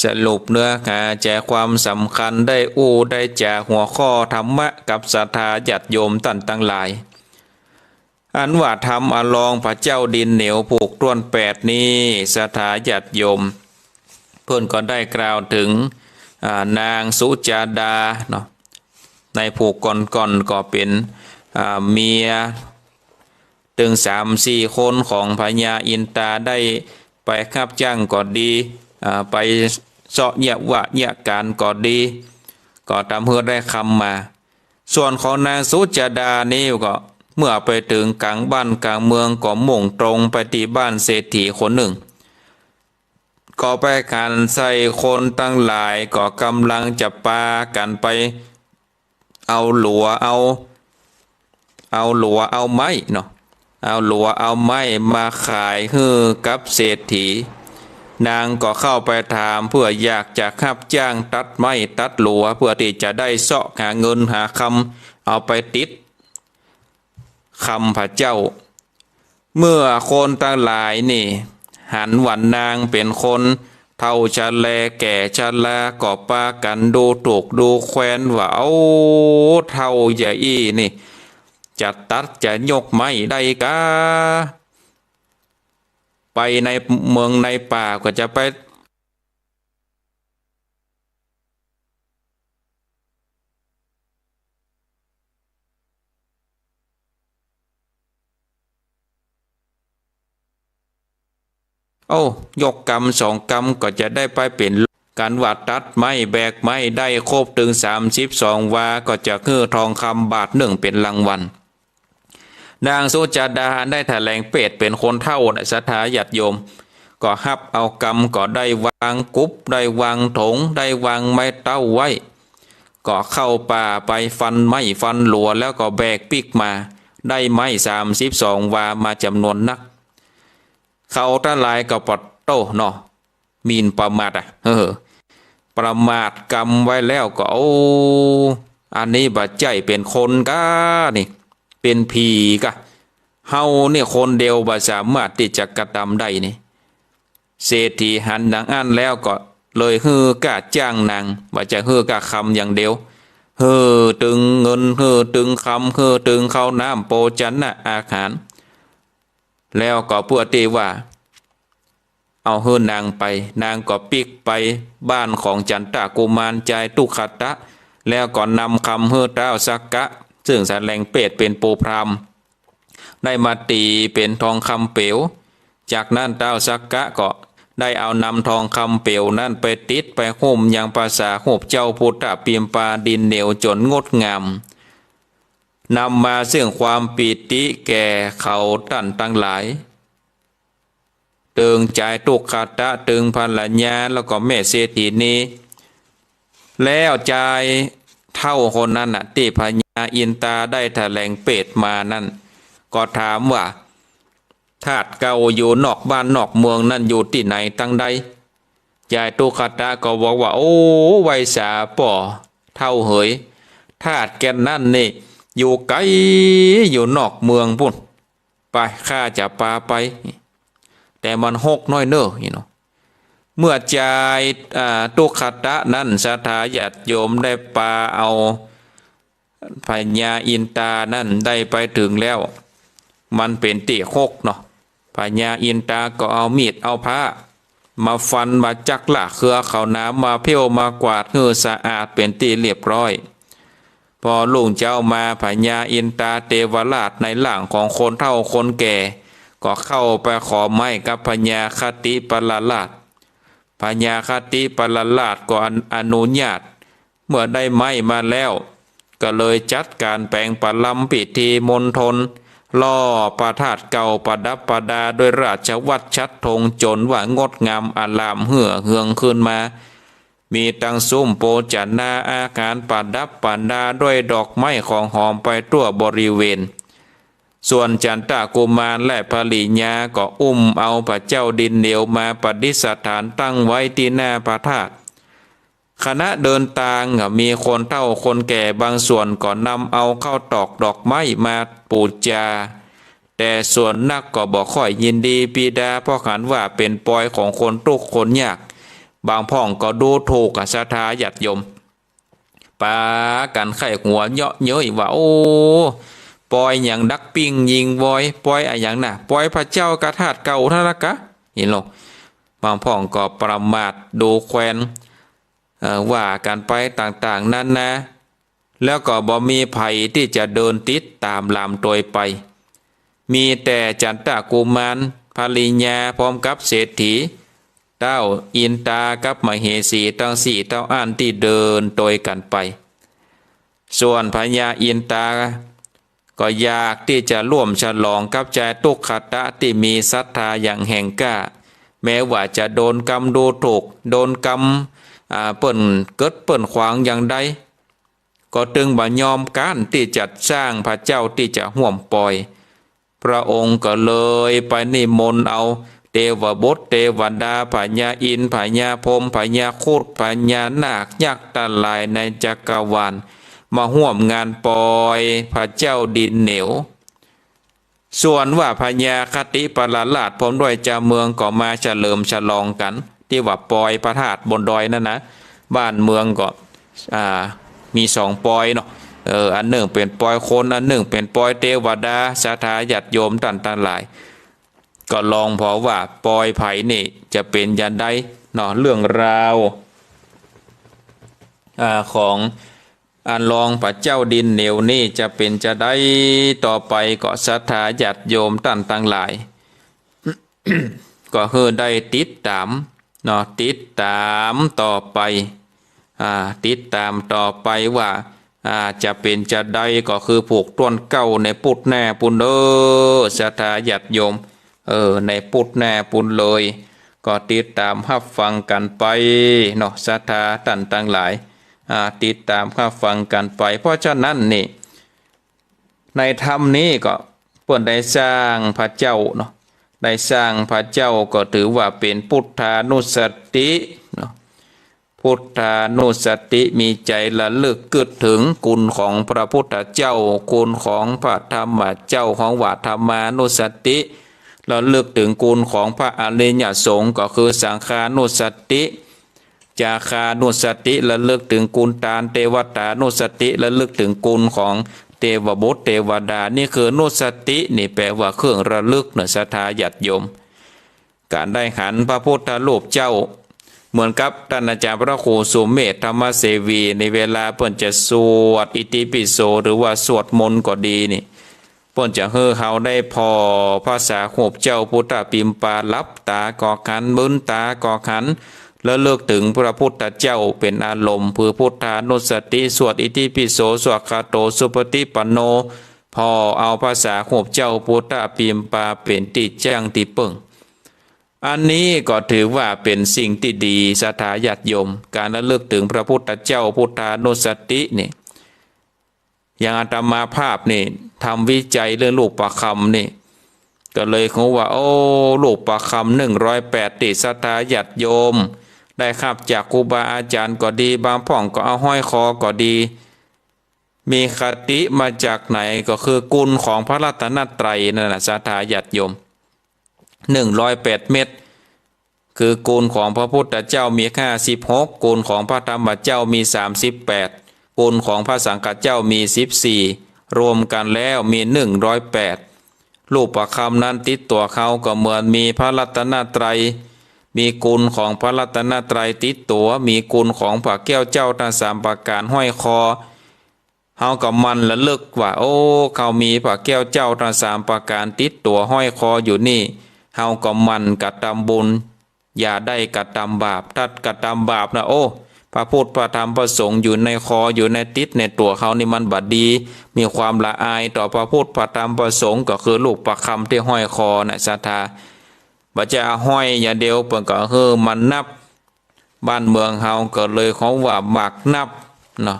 สรุปเนื้อหาใจ๋ความสำคัญ ได้อู้ได้จ๋าหัวข้อธรรมะกับศรัทธาญาติโยมต้านตังหลาย อันว่าธรรมอลองพระเจ้าดินเหนียวผูกตวนแปดนี้ ศรัทธาญาติโยม เปิ้นก็ได้กล่าวเถิง อ่า นางสุจาดาเนาะ ในผูกก่อนๆ ก็เป๋น อ่า เมีย ตึงสามสี่คนของพญาอินตาได้ไปฮับจ้างก็ดี อ่า ไปเซาะเยียะว่าเยียะก๋านก็ดี ก็ทำหื้อได้คำมา ส่วนของนางสุจาดานี้ก็เมื่อไปเถิงก๋างบ้านก๋างเมืองก็มุ่งตรงไปตี้บ้านเศรษฐีคนนึ่ง ก็ไปหันใส่คนตังหลายก็ก่ำลังจะปากั๋นไปเอาหลัวเอา เอาหลัวเอาไม้เนาะ เอาหลัวเอาไม้มาขายหื้อกับเศรษฐี นางก็เข้าไปถามเพื่ออยากจะฮับจ้างตัดไม้ตัดหลัว เพื่อตี้จะได้เซาะหาเงินหาคำเอาไปติด คำพระเจ้า เมื่อคนตังหลายนี่หันว่านางเป๋นคน เฒ่าชะแลแก่ชะลาก็ปากั๋นดูถูกดูแควนว่า เอ้า เฒ่าใหญ่อี้นี่ จะตัดจะยกไม้ได้กา ไปในเมืองในป่าก็จะไป โอ้ ยกกำสองกำก็จะได้ไปเป๋น กั๋นว่าตัดไม้แบกไม้ได้ครบเถิงสามสิบสองวา ก็จะหื้อทองคำบาทนึ่งเป๋นรางวัล นางสุจาดาได้ถะแหลงเปตเป๋นคนเฒ่าน่ะ ศรัทธาญาติโยม ก็ฮับเอากำ ก็ได้วางกุบ ได้วางถง ได้วางไม้เต๊าไว้ ก็เข้าป่าไปฟันไม้ฟันหลัว แล้วก็แบกปิ๊กมา ได้ไม้สามสิบสองวามาจ๋ำนวนนัก เขาตังหลายก็ปะโต้เนาะ หมิ่นประมาทอะ เออ ประมาทกำไว้แล้วก็ โอ้ อันนี้บ่ใจ้เป๋นคนก้านี่ เป๋นผีก้า เฮานี่คนเดียวบ่สามารถตี้จะกระตำได้นี่ เศรษฐีหันดังอั้นแล้วก็เลยหื้อก้าจ้างนาง บ่ใจ้หื้อก้าคำอย่างเดียว หื้อตึงเงิน หื้อตึงคำ หื้อตึงข้าวน้ำโภชนะอาหาร แล้วก็เปื้อตี้ว่า เอาหื้อนางไป นางก็ปิ๊กไปบ้านของจันตะกุมารจายตุ๊กขตะ แล้วก็นำคำหื้อต้าวสักกะ ซึ่งถะแหลงเปตเป๋นปู่พราหมณ์ ได้มาตี๋เป๋นทองคำเปลว จากนั้นต้าวสักกะก็ได้เอานำทองคำเปลวนั้นไปติดไปหุ้มยังประสาทรูปเจ้าปุตตะปิมปาดินเหนียวจ๋นงดงาม นำมาซึ่งความปีติแก่เขาต้านตังหลาย ตึงจายตุ๊กขตะ ตึงภรรยา แล้วก็แม่เศรษฐีนี แล้วจายเฒ่าคนนั้นน่ะ ตี้พญาอินตาได้ถะแหลงเปตมานั้น ก็ถามว่า ธาตุเก่าอยู่นอกบ้านนอกเมืองนั้นอยู่ตี้ไหนตังใด จายตุ๊กขตะก็บอกว่า โอ้ ไหว้สาป้อเฒ่าเหย ธาตุแก่นนั้นนี่อยู่ไก๋อยู่นอกเมืองปู้น ไป ข้าจะปาไป แต่มันฮกน้อยเน่อนี่เนาะ เมื่อจาย อ่า ตุ๊กขตะนั้น ศรัทธาญาติโยมได้ปาเอาพญาอินตานั้นได้ไปเถิงแล้ว มันเป๋นตี้ฮกเนาะ พญาอินตาก็เอามีดเอาผ้ามาฟัน มาจักลากเครือเขาหนาม มาเผี้ยว มากวาดหื้อสะอาดเป๋นตี้เรียบร้อย พอรุ่งเจ๊ามา พญาอินตาเตวราชในร่างของคนเฒ่าคนแก่ ก็เข้าไปขอไม้กับพญาคติปรราช พญาคติปรราชก็อนุ อนุญาต เมื่อได้ไม้มาแล้ว ก็เลยจัดก๋านแป๋งประลำพิธีมณฑล ลอบพระธาตุเก่าประดับประดาด้วยราชวัตรฉัตรธง จ๋นว่างดงามอลามเหือเหืองขึ้นมา มีตังซุ้มโภชนาอาหารประดับประดาด้วยดอกไม้ของหอมไปทั่วบริเวณ ส่วนจันตะกุมารและภริยาก็อุ้มเอาพระเจ้าดินเหนียวมาประดิษฐานตั้งไว้ตี้หน้าพระธาตุ ขณะเดินตางมีคนเฒ่าคนแก่บางส่วนก็นำเอาข้าวตอกดอกไม้มาปู๋จา แต่ส่วนนักก็บ่ค่อยยินดีปิดา เพราะหันว่าเป๋นปอยของคนตุ๊กข์คนยาก บางพ่องก็ดูถูกอะ ศรัทธาญาติโยม ปากั๋นใค่หัวเยาะเย้ยว่า โอ้ ปอยหยังดักปิ้งยิงวอย ปอยอะหยังน่ะ ปอยพระเจ้ากับธาตุเก่าเท่านั้นกา หันลอ บางพ่องก็ประมาทดูแควน เอ่อ ว่ากั๋นไปต่างๆ นานา แล้วก็บ่มีใผตี้จะเดินติดต๋ามหลามตวยไป มีแต่จันตะกุมาร ภริยา พร้อมกับเศรษฐี เต้าอินตากับมเหสีตังสี่เต้าอั้นตี้เดินตวยกั๋นไป ส่วนพญาอินตา ก็อยากตี้จะร่วมฉลองกับจายตุ๊กขตะตี้มีศรัทธาอย่างแหงกล้า แม้ว่าจะโดนกำดูถูก โดนกำ อ่า เปิ้นเกิดเปิ้นขวางอย่างใด ก็ตึงบ่ยอมก๊านตี้จะสร้างพระเจ้าตี้จะฮ่วมปอย พระองค์ก็เลยไปนิมนต์เอาเตวบุตรเตวดา พญาอินทร์ พญาพรหม พญาครุฑ พญานาค ยักษ์ตังหลายในจักรวาล มาฮ่วมงานปอยพระเจ้าดินเหนียว ส่วนว่าพญาคติปรราชพร้อมด้วยจาวเมืองก็มาเฉลิมฉลองกั๋น ตี้ว่าปอยพระธาตุบนดอยนั้นนะ บ้านเมืองก็ อ่า มีสองปอยเนาะ เออ อันนึ่งเป๋นปอยคน อันนึ่งเป๋นปอยเตวดา ศรัทธาญาติโยมต้านตังหลาย ก็ลองผ่อว่าปอยใผนี่จะเป๋นจาใดเนาะ เรื่องราว อ่า ของ อันรองพระเจ้าดินเหนียวนี่จะเป๋นจาใดต่อไป ก็ศรัทธาญาติโยมต้านตังหลาย ก็หื้อได้ติดต๋ามเนาะ ติดต๋ามต่อไป อ่า ติดต๋ามต่อไปว่า อ่า จะเป๋นจาใด ก็คือผูกต้วนเก๊าในปุดหน้าปู้นเน่อ ศรัทธาญาติโยม เออ ในปุดหน้าปู้นเลย ก็ติดต๋ามฮับฟังกั๋นไปเนาะ ศรัทธาต้านตังหลาย อ่า ติดต๋ามฮับฟังกั๋นไป เพราะฉะนั้นนี่ ในธรรมนี้ก็เปิ้นได้สร้างพระเจ้าเนาะ ได้สร้างพระเจ้าก็ถือว่าเป๋นพุทธานุสติเนาะ พุทธานุสติ มีใจ๋ระลึกกึ๊ดเถิงคุณของพระพุทธเจ้า คุณของพระธรรมเจ้า ของว่าธรรมานุสติ ระลึกเถิงคุณของพระอริยสงฆ์ ก็คือสังฆานุสติ จาคานุสติ ระลึกเถิงคุณตาน เตวตานุสติ ระลึกเถิงคุณของเตวบุตรเตวดา นี่คือนุสติ นี่แปลว่าเครื่องระลึกเนาะ ศรัทธาญาติโยม ก๋านได้หันพระพุทธรูปเจ้า เหมือนกับต้านอาจ๋ารย์พระครูสุเมธธรรมเสวี ในเวลาเปิ้นจะสวดอิติปิโส หรือว่าสวดมนต์ก็ดีนี่ เปิ้นจะหื้อเฮาได้ผ่อพระสารูปเจ้าพุทธปิมปา หลับต๋าก็หัน มืนต๋าก็หัน ระลึกเถิงพระพุทธเจ้าเป๋นอารมณ์ คือพุทธานุสติ สวดอิติปิโส สวาคาโต สุปฏิปันโน ผ่อเอาพระสารูปเจ้าพุทธปิมปาเป๋นตี้จั้งตี้เปิ้ง อันนี้ก็ถือว่าเป๋นสิ่งตี้ดี ศรัทธาญาติโยม ก๋านระลึกเถิงพระพุทธเจ้าพุทธานุสตินี่ อย่างอาตมาภาพนี่ ทำวิจัยเรื่องรูปประคำนี่ ก็เลยฮู้ว่า โอ้ รูปประคำหนึ่งร้อยแปดตี้ศรัทธาญาติโยม ได้ฮับจากครูบาอาจ๋ารย์ก็ดี บางพ่องก็เอาห้อยคอก็ดี มีคติมาจากไหน ก็คือคุณของพระรัตนตรัยนั่นน่ะ ศรัทธาญาติโยม หนึ่งร้อยแปดเม็ด คือคุณของพระพุทธเจ้ามีห้าสิบหก คุณของพระธรรมเจ้ามีสามสิบแปด คุณของพระสังฆเจ้ามีสิบสี่ รวมกั๋นแล้วมีหนึ่งร้อยแปด รูปประคำนั้นติดตั๋วเฮาก็เหมือนมีพระรัตนตรัย มีคุณของพระรัตนตรัยติดตั๋ว มีคุณของพระแก้วเจ้าตังสามประก๋านห้อยคอ เฮาก็หมั่นระลึกว่า โอ้ เฮามีพระแก้วเจ้าตังสามประก๋านติดตั๋วห้อยคออยู่นี่ เฮาก็หมั่นกระทำบุญ อย่าได้กระทำบาป ถ้ากระทำบาปนะ โอ้ พระพุทธพระธรรมพระสงฆ์อยู่ในคอ อยู่ในติดในตั๋วเฮานี่มันบ่ดี มีความละอายต่อพระพุทธพระธรรมพระสงฆ์ ก็คือรูปประคำตี้ห้อยคอน่ะ ศรัทธา บ่ใจ้ห้อยอย่างเดียว เปิ้นก็หื้อมันนับ บ้านเมืองเฮาก็เลยเขาว่าหมากนับเนาะ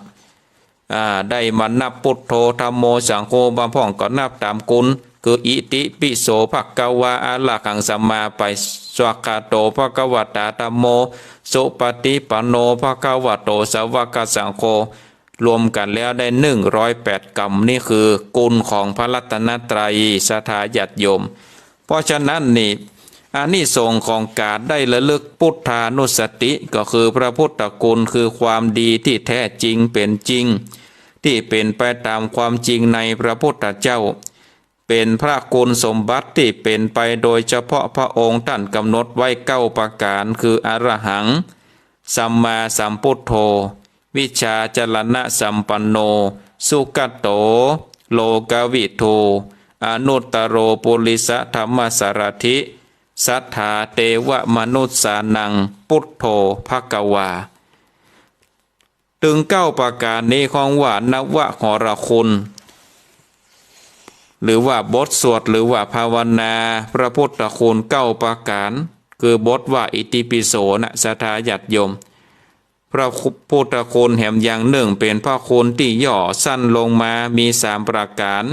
อ่า ได้มานับพุทโธธัมโมสังโฆ บางพ่องก็นับต๋ามคุณ คืออิติปิโสภะคะวาอะระหังสัมมาไป สวากขาโตภะคะวะตาธัมโม สุปฏิปันโนภะคะวะโตสาวกสังโฆ รวมกั๋นแล้วได้หนึ่งร้อยแปดกำ นี่คือคุณของพระรัตนตรัย ศรัทธาญาติโยม เพราะฉะนั้นนี่ อานิสงส์ของก๋านได้ระลึกพุทธานุสติ ก็คือพระพุทธคุณ คือความดีตี้แท้จริงเป๋นจริง ตี้เป๋นไปต๋ามความจริงในพระพุทธเจ้า เป๋นพระคุณสมบัติตี้เป๋นไปโดยเฉพาะ พระองค์ต้านกำหนดไว้เก้าประก๋าน คืออรหัง สัมมาสัมพุทโธ วิชชาจรณะสัมปันโน สุกตโต โลกวิทู อนุตตโรปุริสธัมมสารถิ สัทธาเตวมนุสสานัง พุทโธภะคะวา ตึงเก้าประก๋านนี้ฮ้องว่านวหรคุณ หรือว่าบทสวด หรือว่าภาวนาพระพุทธคุณเก้าประก๋าน คือบทว่าอิติปิโสนะ ศรัทธาญาติโยม พระพุทธคุณแหมอย่างนึ่งเป๋นพระคุณตี้ย่อสั้นลงมา มีสามประก๋าน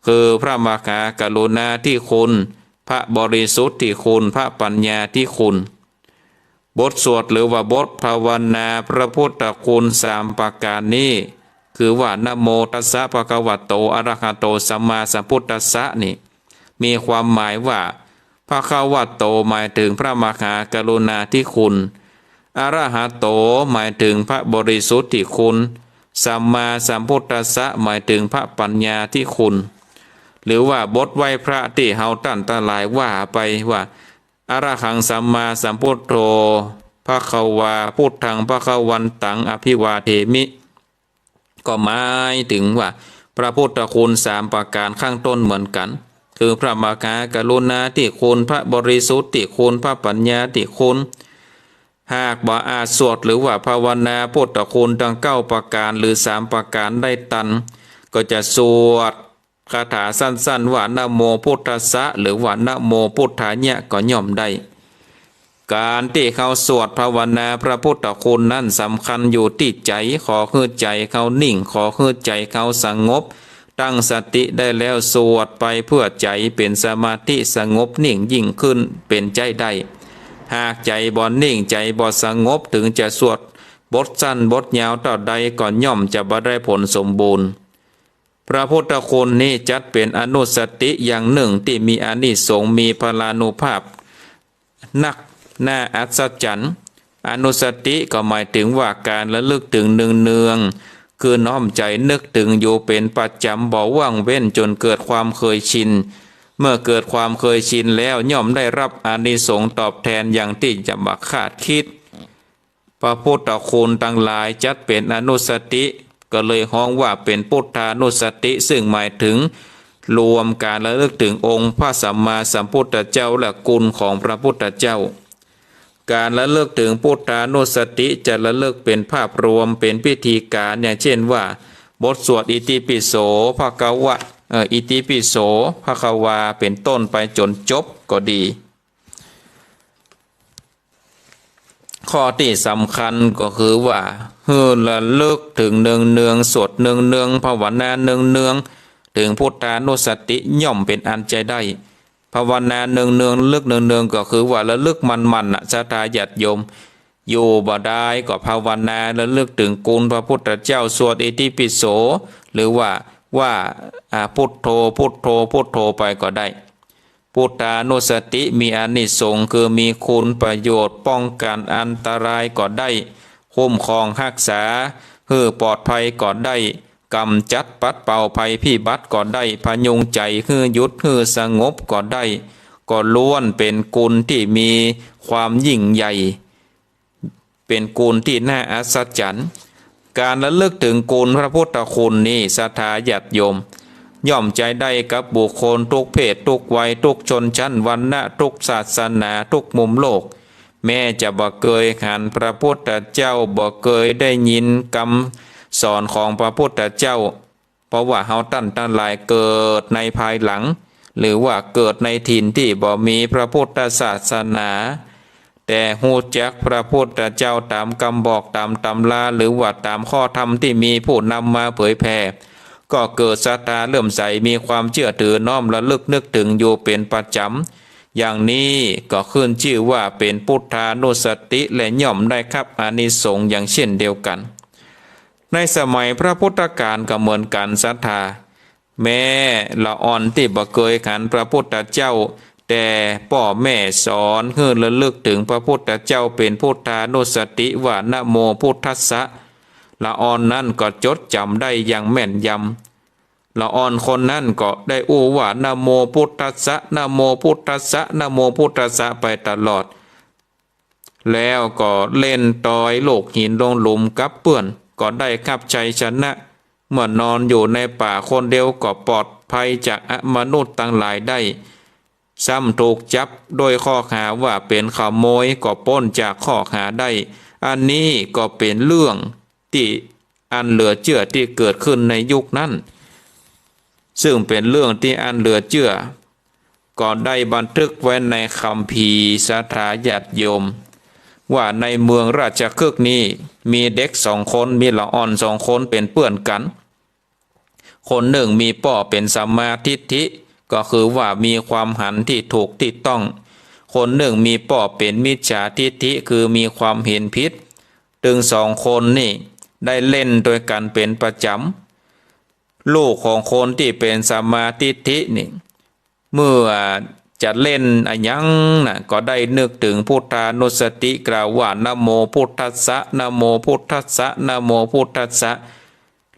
คือพระมหากรุณาธิคุณ พระบริสุทธิคุณ พระปัญญาธิคุณ บทสวดหรือว่าบทภาวนาพระพุทธคุณสามประก๋านนี้ คือว่า นะโมตัสสะภะคะวะโต อะระหะโต สัมมาสัมพุทธัสสะ นี่ มีความหมายว่า ภควโต หมายถึงพระมหากรุณาธิคุณ อรหัตโต หมายถึงพระบริสุทธิคุณ สัมมาสัมพุทธัสสะ หมายถึงพระปัญญาธิคุณ หรือว่าบทไหว้พระตี้เฮาต้านตังหลายว่าไปว่า อะระหังสัมมาสัมพุทโธ ภควา พุทธังภควันตัง อภิวาเทมิ ก็หมายถึงว่าพระพุทธคุณสามประการข้างต้นเหมือนกัน คือพระมหากรุณาธิคุณ พระบริสุทธิคุณ พระปัญญาธิคุณ หากบ่อาจสวดหรือว่าภาวนาพุทธคุณทั้งเก้าประการหรือสามประการได้ตัน ก็จะสวดคาถาสั้นๆ ว่า นะโมพุทธัสสะ หรือว่า นะโมพุทธายะ ก็ย่อมได้ ก๋านตี้เฮาสวดภาวนาพระพุทธคุณนั้นสำคัญอยู่ตี้ใจ๋ ขอหื้อใจ๋เฮานิ่ง ขอหื้อใจ๋เฮาสงบ ตั้งสติได้แล้วสวดไปเพื่อใจ๋เป๋นสมาธิสงบนิ่งยิ่งขึ้นเป๋นใจ๊ได้ หากใจ๋บ่นิ่งใจ๋บ่สงบ ถึงจะสวดบทสั้นบทยาวเต้าใดก็ย่อมจะบ่ได้ผลสมบูรณ์ พระพุทธคุณนี้จัดเป๋นอนุสติอย่างนึ่งตี้มีอานิสงส์มีพลานุภาพ นักหน้าอัศจรรย์ อนุสติก็หมายถึงว่าก๋านระลึกเถิงเนืองๆ คือน้อมใจ๋นึกเถิงอยู่เป๋นประจ๋ำ บ่ว่างเว้นจ๋นเกิดความเคยชิน เมื่อเกิดความเคยชินแล้วย่อมได้รับอานิสงส์ตอบแทนอย่างตี้จะบ่คาดคิด พระพุทธคุณตังหลายจัดเป๋นอนุสติ ก็เลยฮ้องว่าเป๋นพุทธานุสติ ซึ่งหมายเถิงรวมก๋านระลึกเถิงองค์พระสัมมาสัมพุทธเจ้าและคุณของพระพุทธเจ้า ก๋านระลึกเถิงพุทธานุสติจะระลึกเป๋นภาพรวม เป๋นพิธีก๋าน อย่างเช่นว่า บทสวดอิติปิโส ภควะ เอ่อ อิติปิโส ภควา เป๋นต้นไปจ๋นจบก็ดี ข้อตี้สำคัญก็คือว่า หื้อระลึกเถิงเนืองๆ สวดเนืองๆ ภาวนาเนืองๆ เถิงพุทธานุสติย่อมเป๋นอันจะได้ ภาวนาเนืองๆ ระลึกเนืองๆ ก็คือว่าระลึกมั่นๆ น่ะ ศรัทธาญาติโยม อยู่บ่ดายก็ภาวนาระลึกเถิงคุณพระพุทธเจ้า สวดอิติปิโส หรือว่า ว่า อ่า พุทโธ พุทโธ พุทโธไปก็ได้ พุทธานุสติมีอานิสงส์คือมีคุณประโยชน์ ป้องกันอันตรายก็ได้ คุ้มครองฮักษาหื้อปลอดภัยก็ได้ ก๋ำจัดปัดเป่าภัยพิบัติก็ได้ พยุงใจ๋หื้อหยุดหื้อสงบก็ได้ ก็ล้วนเป๋นคุณตี้มีความยิ่งใหญ่ เป๋นคุณตี้น่าอัศจรรย์ ก๋านระลึกเถิงคุณพระพุทธคุณนี้ ศรัทธาญาติโยม ย่อมจะได้กับบุคคลทุกเพศทุกวัย ทุกชนชั้นวรรณะ ทุกศาสนา ทุกมุมโลก แม้จะบ่เกยหันพระพุทธเจ้า บ่เกยได้ยินกำสอนของพระพุทธเจ้า เพราะว่าเฮาต้านตังหลายเกิดในภายหลัง หรือว่าเกิดในถิ่นตี้บ่มีพระพุทธศาสนา แต่ฮู้จักพระพุทธเจ้าต๋ามกำบอกต๋ามตำรา หรือว่าต๋ามข้อธรรมตี้มีผู้นำมาเผยแผ่ ก็เกิดศรัทธาเลื่อมใส มีความเจื้อถือ น้อมระลึกนึกเถิงอยู่เป๋นประจ๋ำ อย่างนี้ก็ขึ้นจื้อว่าเป๋นพุทธานุสติ และย่อมได้ฮับอานิสงส์อย่างเช่นเดียวกั๋น ในสมัยพระพุทธกาลก็เหมือนกั๋น ศรัทธา แม่ละอ่อนตี้บ่เกยหันพระพุทธเจ้า แต่ป้อแม่สอนหื้อระลึกเถิงพระพุทธเจ้าเป๋นพุทธานุสติว่า นะโมพุทธัสสะ ละอ่อนนั้นก็จดจ๋ำได้อย่างแม่นยำ ละอ่อนคนนั้นก็ได้อู้ว่า นะโมพุทธัสสะ นะโมพุทธัสสะ นะโมพุทธัสสะ ไปตลอด แล้วก็เล่นตอยโลกหินลงหลุมกับเปื้อน ก็ได้ฮับชัยชนะ เมื่อนอนอยู่ในป่าคนเดียวก็ปลอดภัยจากอมนุษย์ตังหลายได้ ซ้ำถูกจับด้วยข้อหาว่าเป๋นขโมยก็ป๊นจากข้อหาได้ อันนี้ก็เป๋นเรื่องตี้อันเหลือเจื้อตี้เกิดขึ้นในยุคนั้น ซึ่งเป๋นเรื่องตี้อันเหลือเจื้อ ก็ได้บันทึกไว้ในคัมภีร์ ศรัทธาญาติโยม ว่าในเมืองราชคฤห์นี้มีเด็กสองคน มีละอ่อนสองคนเป๋นเปื้อนกั๋น คนนึ่งมีป้อเป๋นสัมมาทิฏฐิ ก็คือว่ามีความหันตี้ถูกตี้ต้อง คนนึ่งมีป้อเป๋นมิจฉาทิฏฐิ คือมีความเห็นผิด ตึงสองคนนี้ได้เล่นตวยกั๋นเป๋นประจ๋ำ ลูกของคนตี้เป๋นสัมมาทิฏฐินี้ เมื่อ จะเล่นอะหยังน่ะ ก็ได้นึกเถิงพุทธานุสติ กล่าวว่า นะโมพุทธัสสะ นะโมพุทธัสสะ นะโมพุทธัสสะ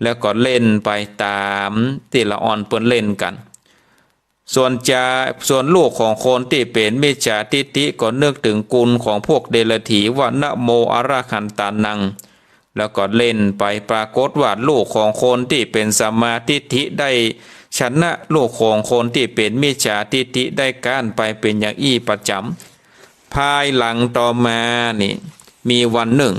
แล้วก็เล่นไปต๋ามตี้ละอ่อนเปิ้นเล่นกั๋น ส่วนจะ ส่วนลูกของคนตี้เป๋นมิจฉาทิฏฐิก็นึกเถิงกุณของพวกเดรัจฉีว่า นะโมอรหันตานัง แล้วก็เล่นไป ปรากฏว่าลูกของคนตี้เป๋นสัมมาทิฏฐิได้ชนะลูกของคนตี้เป๋นมิจฉาทิฏฐิได้ก๊านไปเป๋นอย่างอี้ประจ๋ำ ภายหลังต่อมานี่ มีวันนึ่ง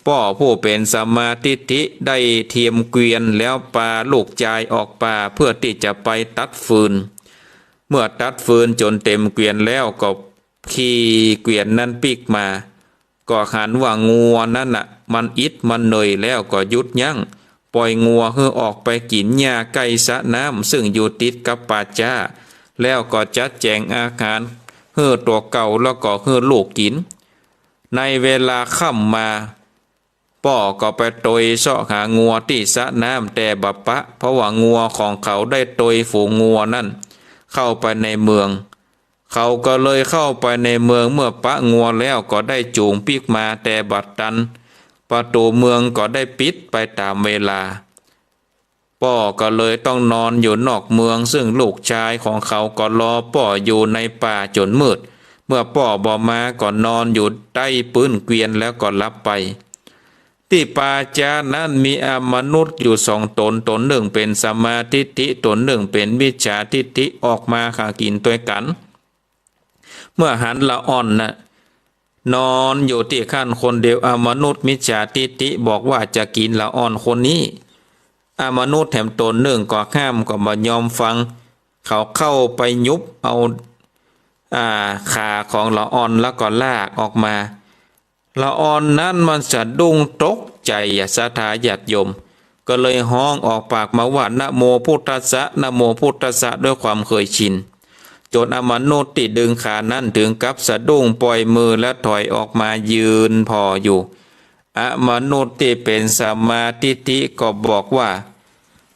ป้อผู้เป๋นสัมมาทิฏฐิได้เตรียมเกวียน แล้วปาลูกจายออกป่าเปื้อตี้จะไปตัดฟืน เมื่อตัดฟืนจ๋นเต๋มเกวียนแล้วก็ขี่เกวียนนั้นปิ๊กมา ก็หันว่างัวนั้นน่ะ มันอิดมันเหนื่อยแล้วก็หยุดยั้ง ป่อยงัวหื้อออกไปกิ๋นหญ้าใก้สระน้ำ ซึ่งอยู่ติดกับป่าจ๊า แล้วก็จัดแจ๋งอาหารหื้อตั๋วเก่า แล้วก็หื้อลูกกิ๋น ในเวลาค่ำมา ป้อก็ไปตวยเซาะหางัวตี้สระน้ำ แต่บ่ปะ เพราะว่างัวของเขาได้ตวยฝูงงัวนั้นเข้าไปในเมือง เขาก็เลยเข้าไปในเมือง เมื่อปะงัวแล้วก็ได้จูงปิ๊กมา แต่บ่ตัน ประตู๋เมืองก็ได้ปิดไปต๋ามเวลา ป้อก็เลยต้องนอนอยู่นอกเมือง ซึ่งลูกจายของเขาก็รอป้ออยู่ในป่าจ๋นมืด เมื่อป้อบ่มาก็นอนอยู่ใต้ปื๊นเกวียนแล้วก็หลับไป ตี้ป่าจ๊านั้นมีอมนุษย์อยู่สองต๋น ต๋นนึ่งเป๋นสัมมาทิฏฐิ ต๋นนึ่งเป๋นมิจฉาทิฏฐิ ออกมาหากิ๋นตวยกั๋น เมื่อหันละอ่อนน่ะ นอนอยู่ตี้คั้นคนเดียว อมนุษย์มิจฉาทิฏฐิบอกว่าจะกิ๋นละอ่อนคนนี้ อมนุษย์แหมต๋นนึ่งก็ห้ามก็บ่ยอมฟัง เขาเข้าไปหยุบเอา อ่า ขาของละอ่อนแล้วก็ลากออกมา ละอ่อนนั้นมันสะดุ้งตกใจ๋อะ ศรัทธาญาติโยม ก็เลยฮ้องออกปากมาว่า นะโมพุทธัสสะ นะโมพุทธัสสะ ด้วยความเคยชิน จ๋นอมนุษย์ตี้ดึงขานั้นเถิงกับสะดุ้ง ป่อยมือแล้วถอยออกมายืนผ่ออยู่ อมนุษย์ตี้เป๋นสัมมาทิฏฐิก็บอกว่า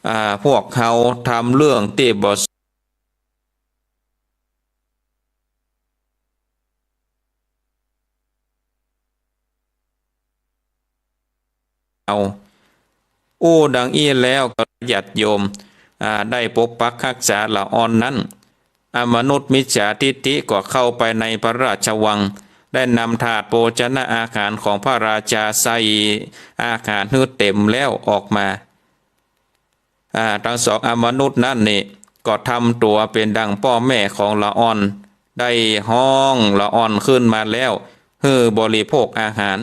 อ่า พวกเฮาทำเรื่องตี้บ่ เอา อู้ดังอี้แล้วก็ญาติโยม อ่า ได้ปกปักฮักษาละอ่อนนั้น อมนุษย์มิจฉาทิฏฐิก็เข้าไปในพระราชวัง ได้นำถาดโภชนะอาหารของพระราชาใส่อาหารหื้อเต๋มแล้วออกมา อ่า ตึงสองอมนุษย์นั้นนี่ก็ทำตั๋วเป๋นดังป้อแม่ของละอ่อน ได้ฮ้องละอ่อนขึ้นมาแล้ว หื้อบริโภคอาหาร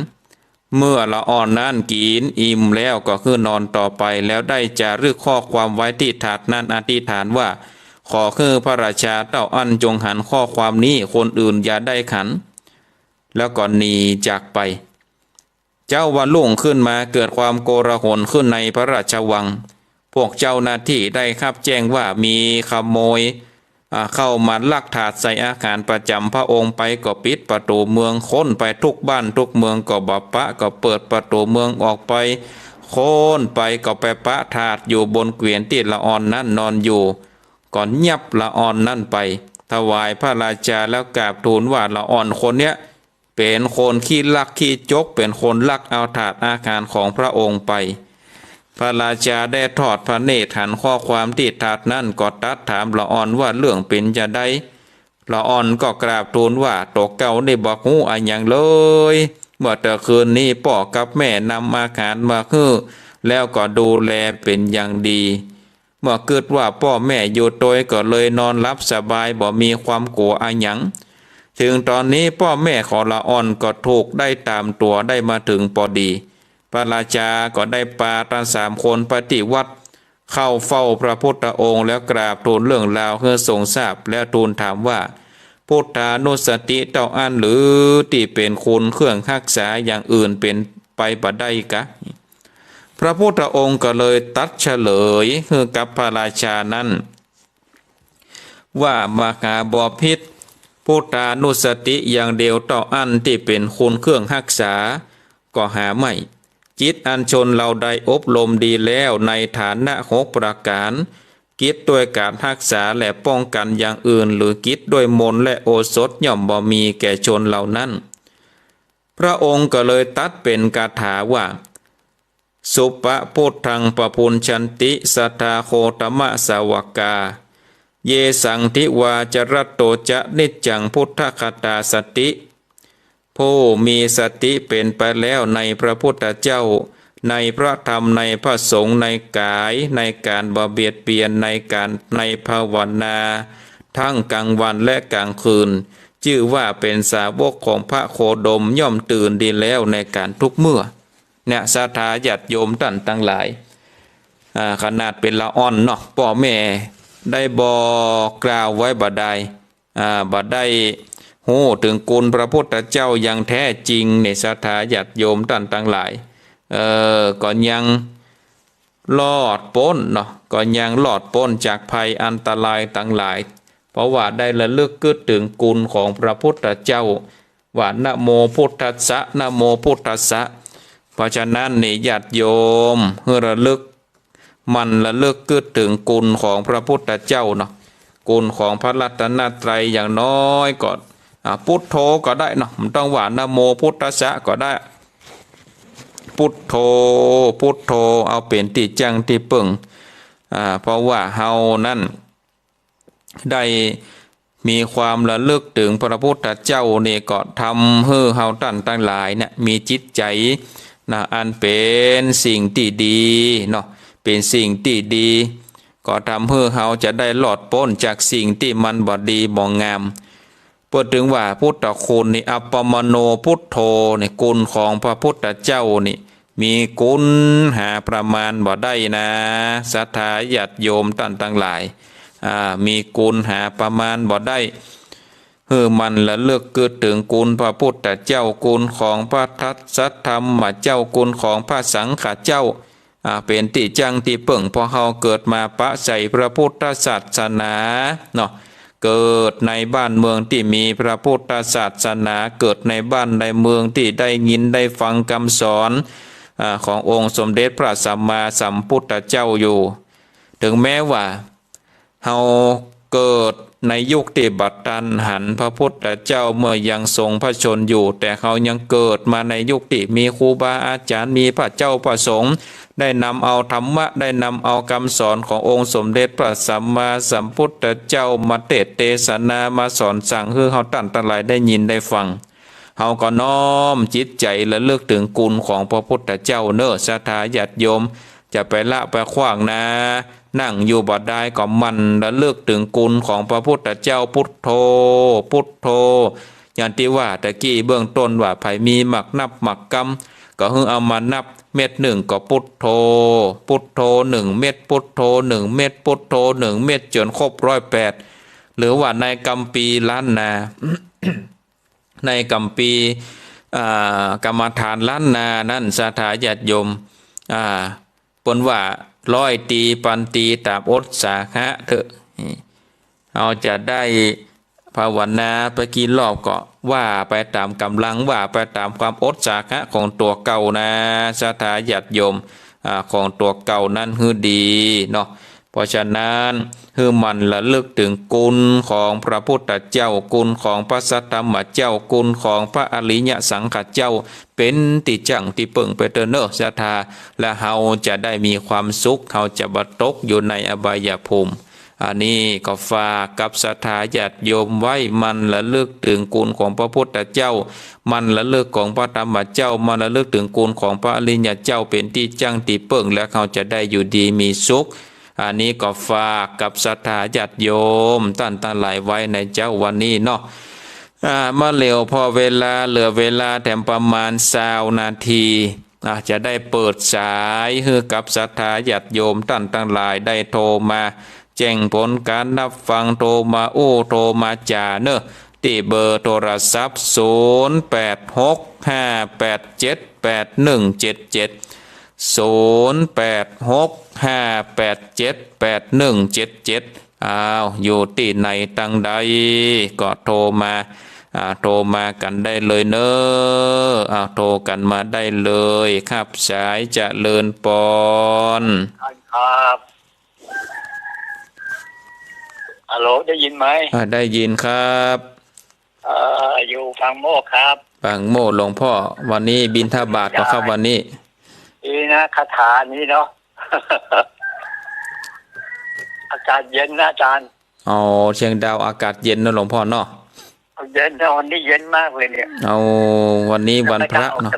เมื่อละอ่อนนั้นกิ๋นอิ่มแล้วก็หื้อนอนต่อไป แล้วได้จารึกข้อความไว้ตี้ถาดนั้น อธิษฐานว่า ขอหื้อพระราชาเต้าอั้นจงหันข้อความนี้ คนอื่นอย่าได้หัน แล้วก็หนีจากไป เจ๊าวันรุ่งขึ้นมาเกิดความโกลาหลขึ้นในพระราชวัง พวกเจ้าหน้าตี้ได้ฮับแจ้งว่ามีขโมย อ่า เข้ามาลักถาดใส่อาหารประจ๋ำพระองค์ไป ก็ปิดประตู๋เมือง ค้นไปทุกบ้านทุกเมือง ก็บ่ปะ ก็เปิดประตู๋เมืองออกไป ค้นไปก็ไปปะถาดอยู่บนเกวียนตี้ละอ่อนนั้นนอนอยู่ ก็ยับละอ่อนนั้นไป ถวายพระราชาแล้วกราบทูลว่า ละอ่อนคนเนี้ย เป๋นคนขี้ลักขี้จก เป๋นคนลักเอาถาดอาหารของพระองค์ไป พระราชาได้ทอดพระเนตรหันข้อความตี้ถาดนั้น ก็ตรัสถามละอ่อนว่า เรื่องเป๋นจาใด ละอ่อนก็กราบทูลว่า ตั๋วเก่านี่บ่ฮู้อะหยังเลย เมื่อตะคืนนี้ป้อกับแม่นำอาหารมาหื้อ แล้วก็ดูแลเป๋นอย่างดี เมื่อกึ๊ดว่าป้อแม่อยู่ตวยก็เลยนอนหลับสบาย บ่มีความกั๋วอะหยัง เถิงต๋อนนี้ป้อแม่ของละอ่อนก็ถูกได้ต๋ามตั๋วได้มาเถิงปอดี พระราชาก็ได้ปาตึงสามคนไปตี้วัด เข้าเฝ้าพระพุทธองค์แล้วกราบทูลเรื่องราวหื้อทรงทราบ แล้วทูลถามว่า พุทธานุสติเต้าอั้นหรือตี้เป๋นคุณเครื่องฮักษา อย่างอื่นเป๋นไปบ่ได้กา พระพุทธองค์ก็เลยตรัสเฉลยหื้อกับพระราชานั้น ว่ามหาบพิตร พุทธานุสติอย่างเดียวเต้าอั้นตี้เป๋นคุณเครื่องฮักษา ก็หาไม่ จิตอันชนเราได้อบรมดีแล้วในฐานะหกประก๋าน กิจด้วยก๋านฮักษาและป้องกั๋นอย่างอื่น หรือกิจด้วยมนต์และโอสถย่อมบ่มีแก่ชนเหล่านั้น พระองค์ก็เลยตรัสเป๋นคาถาว่า Suppabuddhaṃ pabujjhanti satthā gotamasāvakā, yesaṃ divā ca ratto ca niccaṃ buddhagatā sati. ผู้มีสติเป๋นไปแล้วในพระพุทธเจ้า ในพระธรรม ในพระสงฆ์ ในก๋าย ในก๋านบ่เบียดเบียน ในก๋าน ในภาวนา ทั้งกลางวันและกลางคืน จื้อว่าเป๋นสาวกของพระโคดม ย่อมตื่นดีแล้วในก๋านทุกเมื่อ เนี่ย ศรัทธาญาติโยมต้านตังหลาย อ่า ขนาดเป๋นละอ่อนเนาะ ป้อแม่ได้บอกกล่าวไว้บ่ได้ อ่า บ่ได้ฮู้เถิงคุณพระพุทธเจ้าอย่างแท้จริง เนี่ย ศรัทธาญาติโยมต้านตังหลาย เอ่อ ก็ยังรอดป๊นเนาะ ก็ยังรอดป๊นจากภัยอันตรายตังหลาย เพราะว่าได้ระลึกกึ๊ดเถิงคุณของพระพุทธเจ้า ว่า นะโมพุทธัสสะ นะโมพุทธัสสะ เพราะฉะนั้นนี่ญาติโยม หื้อระลึก หมั่นระลึกกึ๊ดเถิงคุณของพระพุทธเจ้าเนาะ คุณของพระรัตนตรัย อย่างน้อยก็ อ่า พุทโธก็ได้เนาะ บ่ต้องว่า นะโมพุทธัสสะ ก็ได้ พุทโธ พุทโธ เอาเป๋นตี้จั้งตี้เปิ้ง อ่า เพราะว่าเฮานั้น ได้มีความระลึกเถิงพระพุทธเจ้านี่ก็ทำหื้อเฮาต้านตังหลายเนี่ยมีจิตใจ๋นะ อันเป๋นสิ่งตี้ดีเนาะ เป๋นสิ่งตี้ดี ก็ทำหื้อเฮาจะได้รอดป๊นจากสิ่งตี้มันบ่ดีบ่งาม เปิ้นจึงว่าพุทธคุณนี่ อัปปมาโณพุทโธ นี่คุณของพระพุทธเจ้านี่ มีคุณหาประมาณบ่ได้นะ ศรัทธาญาติโยมต้านตังหลาย อ่า มีคุณหาประมาณบ่ได้ หื้อหมั่นระลึกกึ๊ดเถิงคุณพระพุทธเจ้า คุณของพระสัทธรรมเจ้า คุณของพระสังฆเจ้า อ่า เป๋นตี้จั้งตี้เปิ้ง เพราะเฮาเกิดมาปะใสพระพุทธศาสนาเนาะ เกิดในบ้านเมืองตี้มีพระพุทธศาสนา เกิดในบ้านในเมืองตี้ได้ยินได้ฟังกำสอน อ่า ขององค์สมเด็จพระสัมมาสัมพุทธเจ้าอยู่ เถิงแม้ว่าเฮาเกิดในยุคตี้บ่ตันหันพระพุทธเจ้าเมื่อยังทรงพระชนม์อยู่ แต่เฮายังเกิดมาในยุคตี้มีครูบาอาจ๋ารย์ มีพระเจ้าพระสงฆ์ ได้นำเอาธรรมะ ได้นำเอากำสอนขององค์สมเด็จพระสัมมาสัมพุทธเจ้ามาเตสน์เตสนา มาสอนสั่งหื้อเฮาต้านตังหลายได้ยินได้ฟัง เฮาก็น้อมจิตใจ๋ระลึกเถิงคุณของพระพุทธเจ้าเน่อ ศรัทธาญาติโยม จะไปละไปขว้างนา นั่งอยู่บ่ดายก็หมั่นระลึกเถิงคุณของพระพุทธเจ้า พุทโธ พุทโธ อย่างตี้ว่าตะกี้เบื้องต้นว่า ใผมีหมากนับหมากกำ ก็หื้อเอามานับ เม็ดนึ่งก็พุทโธ พุทโธนึ่งเม็ด พุทโธนึ่งเม็ด พุทโธนึ่งเม็ด จ๋นครบร้อยแปด หรือว่าในคัมภีร์ล้านนา ในคัมภีร์ อ่า กรรมฐานล้านนานั้น ศรัทธาญาติโยม อ่า เปิ้นว่า ร้อยตี พันตี ต๋ามอุตสาหะเต๊อะ เฮาจะได้ภาวนาไปกี่รอบก็ว่าไปต๋ามก๋ำลัง ว่าไปต๋ามความอุตสาหะของตั๋วเก่านะ ศรัทธาญาติโยม อ่า ของตั๋วเก่านั้นหื้อดีเนาะ เพราะฉะนั้น หื้อหมั่นระลึกเถิงคุณของพระพุทธเจ้า คุณของพระสัทธรรมเจ้า คุณของพระอริยสังฆเจ้า เป๋นตี้จั้งตี้เปิ้งไปเต๊อะเน่อ ศรัทธา และเฮาจะได้มีความสุข เฮาจะบ่ตกอยู่ในอบายภูมิ อันนี้ก็ฝากกับศรัทธาญาติโยมไว้ หมั่นระลึกเถิงคุณของพระพุทธเจ้า หมั่นระลึกของพระธรรมเจ้า หมั่นระลึกเถิงคุณของพระอริยเจ้า เป๋นตี้จั้งตี้เปิ้ง และเฮาจะได้อยู่ดีมีสุข อันนี้ก็ฝากกับศรัทธาญาติโยมต้านตังหลายไว้ในเจ๊าวันนี้เนาะ อ่า มาเหลียวผ่อเวลา เหลือเวลาแถมประมาณซาวนาที อ่า จะได้เปิดสายหื้อกับศรัทธาญาติโยมต้านตังหลายได้โทรมาแจ้งผลก๋านฮับฟัง โทรมาอู้ โทรมาจ๋าเน่อ ตี้เบอร์โทรศัพท์ ศูนย์ แปด หก ห้า แปด เจ็ด แปด หนึ่ง เจ็ด เจ็ด ศูนย์ แปด หก ห้า แปด เจ็ด แปด หนึ่ง เจ็ด เจ็ด อ้าว อยู่ตี้ไหนตังใดก็โทรมา อ่า โทรมากั๋นได้เลยเน่อ อ่า โทรกั๋นมาได้เลย ครับ สาย เจริญปอน ครับ ฮัลโหล ได้ยินไหม อ่า ได้ยินครับ เอ่อ อยู่ปางโมกข์ครับ ปางโมกข์ หลวงพ่อ วันนี้บิณฑบาตบ่ครับ วันนี้ ดีนะ คาถานี้เนาะ อากาศเย็นนะอาจารย์ อ๋อ เชียงดาวอากาศเย็นเนาะหลวงพ่อเนาะ เย็นนะ วันนี้เย็นมากเลยเนี่ย เอา วันนี้วันพระเนาะ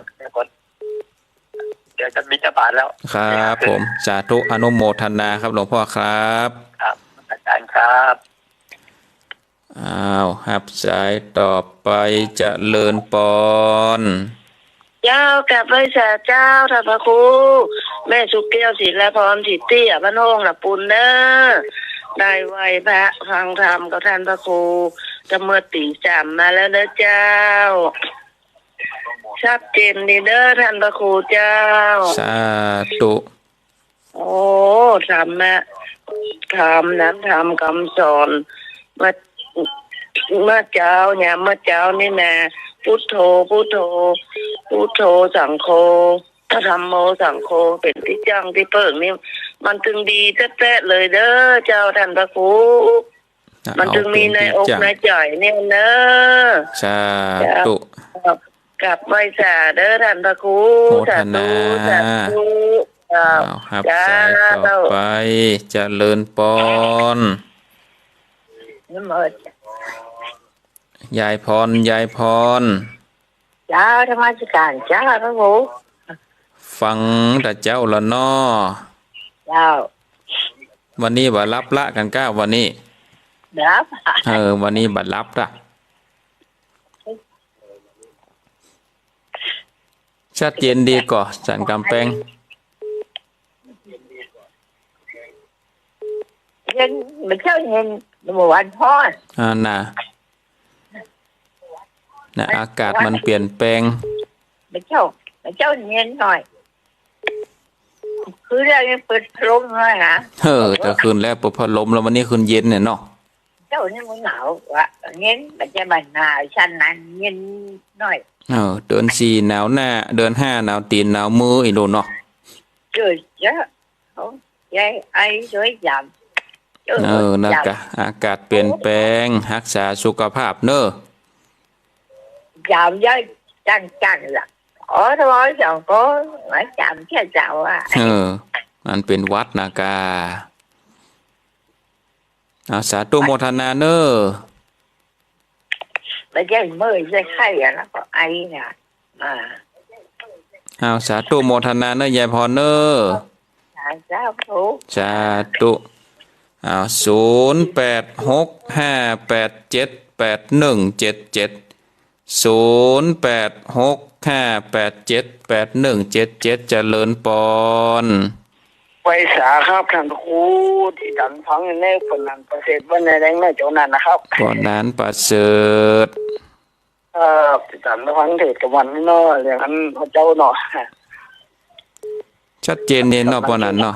เดี๋ยวจะบิณฑบาตแล้ว ครับผม สาธุ อนุโมทนาครับหลวงพ่อครับ ครับ อาจารย์ครับ อ้าว ฮับสายต่อไป เจริญปอน เจ้า กราบไหว้สาเจ้า ท่านพระครู แม่สุแก้ว ศิลาพร ศรีเตี้ย บ้านโฮ่ง ละปูนเน้อ ได้ไหว้พระฟังธรรมกับท่านพระครู จะเมื่อตี๋สามมาแล้วเน้อเจ้า ชัดเจนดีเน้อท่านพระครูเจ้า สาธุ โอ้ ธรรมะ ธรรมนั้น ธรรมกำสอน เมื่อ เมื่อเจ๊าเนี่ย เมื่อเจ๊านี่นะ พุทโธ พุทโธ พุทโธ สังโฆ ธัมโม สังโฆ เป๋นตี้จั้งตี้เปิ้งนี่ มันตึงดีแต๊ๆ เลยเน้อเจ้า ท่านพระครู อ่ะ มันตึงมีในอกในใจ๋เนี่ยเน้อ เอาเป๋นตี้จั้ง สาธุ เจ้า กราบไหว้สาเน้อท่านพระครู โมทนา สาธุ สาธุ เจ้า อ้าว ฮับสายต่อไป เจ้า เจริญปอน ยายพร ยายพร เจ้า นมัสก๋านเจ้า พระครู ฟังแต่เจ๊าละเนาะ เจ้า วันนี้บ่หลับละกั๋นก้า วันนี้ หลับ เออ วันนี้บ่หลับละ ชัดเจนดีก่อ สันกำแปง เย็น บ่าเจ๊าเย็น บ่าวันฮ้อน อ่า น่ะ น่ะ อากาศมันเปลี่ยนแปลง บ่าเจ๊า บ่าเจ๊าเย็นหน่อย คืนแล้วยังเปิดพัดลมเลยนะ เออ แต่คืนแล้วเปิดพัดลมแล้ว วันนี้คืนเย็นเนี่ยเนาะ เจ๊านี่มันหนาววะ เย็น บ่าเจ๊าบ่าหนาว ฉันนั้นเย็นหน่อย เออ เดือนสี่หนาวหน้า เดือนห้าหนาวตี๋นหนาวมืออีกโดนเนาะ เกิดเยอะ เขายายไอด้วยยาม เออ เออ นั่นกะ อากาศเปลี่ยนแปลง ฮักษาสุขภาพเน้อ ยามยายจังๆ ล่ะ อ๋อ ทำไมสองคนมาจำเชื่อเจ้าอ่ะ เออ มันเป๋นหวัดนะก้า อ่า สาธุโมทนาเน้อ บ่าเจ๊าเมื่อยเจ๊าไข้อะ แล้วก็ไอนะ อ่า อ้าว สาธุโมทนาเน้อ ยายพรเน้อ สาธุ สาธุ อ้าว ศูนย์แปดหกห้าแปดเจ็ดแปดหนึ่งเจ็ดเจ็ด ศูนย์แปดหกห้าแปดเจ็ดแปดหนึ่งเจ็ดเจ็ด เจริญปอน ไหว้สาครับ ท่านพระครู ตี้ตันฟังในปอหนานประเสริฐ วันในแรงในเจ้านั้นนะครับ ปอหนานประเสริฐ ครับ ตี้ตันฟังเทศน์กับวันนี้เนาะ อย่างนั้นพระเจ้าเนาะ ชัดเจนดีเนาะ ปอหนานเนาะ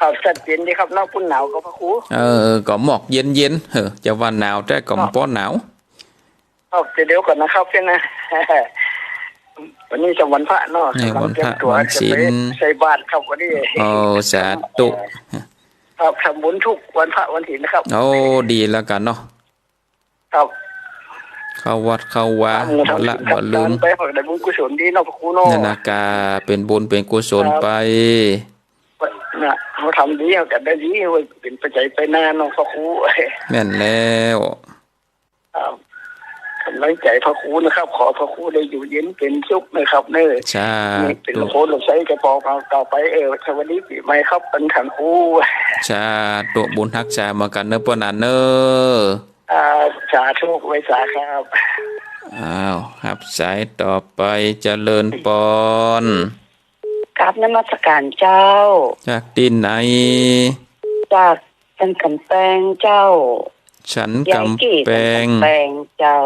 ครับ ชัดเจนดีครับเนาะ ปู๊นหนาวก็พระครู เออ ก็หมอกเย็นๆ เออ จะว่าหนาวแต่ก็บ่ปอหนาว ครับ เดี๋ยวก่อนนะครับเพื่อนนะ วันนี้จะวันพระเนาะ นี่ กำลังเตรียมตั๋ว วันพระ วันศีล จะไปใส่บาตรครับวันนี้ โอ้ สาธุ ครับ ทำบุญทุกวันพระวันศีลนะครับ โอ้ ดีแล้วกั๋นเนาะ ครับ เข้าวัดเข้าวา ทำบุญ บ่ละ ทำบุญ บ่ลืม ไป ได้บุญกุศลดีเนาะพระครูเนาะ นั่นนะก้า เป๋นบุญเป๋นกุศลไป ครับ น่ะ เฮาทำดีเฮาก็ได้ดี ไว้เป๋นปัจจัยไปหน้าเนาะพระครู แม่นแล้ว ครับ กำลังใจ๋พระครูนะครับ ขอพระครูได้อยู่เย็นเป๋นสุขนะครับเน้อ สาธุ นี่เป๋นโพธิ์ลมใสแก่ปองเราต่อไป เออ สวัสดีปี๋ใหม่ครับ ท่านครู สาธุ บุญฮักษาเหมือนกั๋นเน้อ ปอหนานเน้อ อ่า สาธุ ไหว้สาครับ อ้าว ฮับสายต่อไป เจริญปอน กราบนมัสการเจ้า จากตี้ไหน จากสันกำแปงเจ้า สันกำแปง ยายกี้ สันกำแปงเจ้า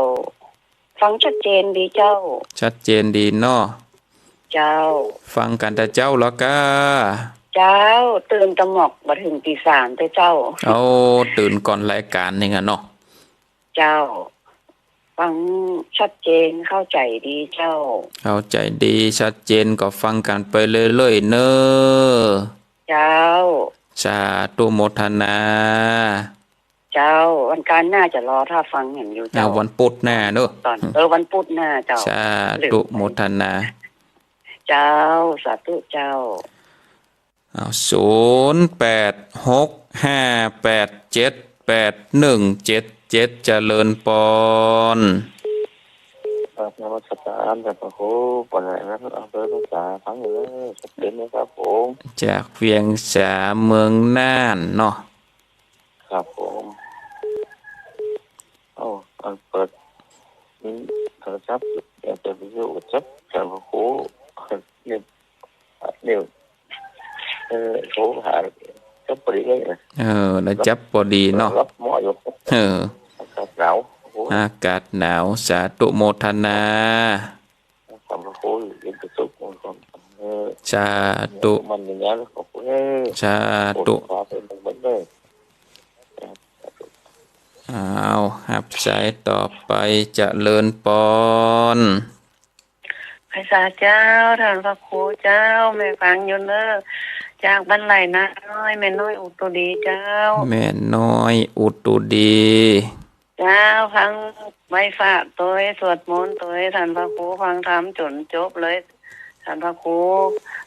ฟังชัดเจนดีเจ้า ชัดเจนดีเนาะ เจ้า ฟังกั๋นแต่เจ๊าละก้า เจ้า ตื่นตะหมอกบ่เถิงตี๋สามเต๊อะเจ้า โอ้ ตื่นก่อนรายก๋านนี่อะเนาะ เจ้า ฟังชัดเจน เข้าใจ๋ดีเจ้า เข้าใจ๋ดี ชัดเจน ก็ฟังกั๋นไปเรื่อยๆ เน้อ เจ้า สาธุโมทนา เจ้า วันอังคารหน้าจะรอถ้าฟังหันอยู่ เอา เจ้า วันพุธหน้าเนอะ ต๋อน เออ วันพุธหน้าเจ้า สาธุ โมทนา เจ้า สาธุเจ้า เอา ศูนย์แปดหกห้าแปดเจ็ดแปดหนึ่งเจ็ดเจ็ด เจริญปอน ครับ นมัสการครับพระครู ปอนอะไรนะ เอาเบอร์ภาษาฟังอยู่เลย ชัดเจนไหมครับผม จากเวียงสาเมืองน่านเนาะ ครับผม เอ้า อันเปิด อืม โทรศัพท์ อยากจะไปอยู่กับจับ ครับพระครู เนี่ย เนี่ย เออ โทรหา จับพอดีเลยนะ เออ แล้วจับพอดีเนาะ รับเหมาะอยู่ เออ อากาศหนาว โอ้ อากาศหนาว สาธุโมทนา ขอบพระคุณ เย็นเป็นสุข เออ สาธุ มันอย่างนั้น ขอบคุณ เออ สาธุ ขอเป็นมงคลเลย อ้าว ฮับสายต่อไป เจริญปอน ไหว้สาเจ้า ท่านพระครูเจ้า แม่ฟังอยู่เนอะ จากบ้านไร่น้อย แม่น้อยอุตุดีเจ้า แม่น้อยอุตุดี เจ้า ฟังไหว้พระตวย สวดมนต์ตวย ท่านพระครู ฟังธรรมจ๋นจบเลย ท่านพระครู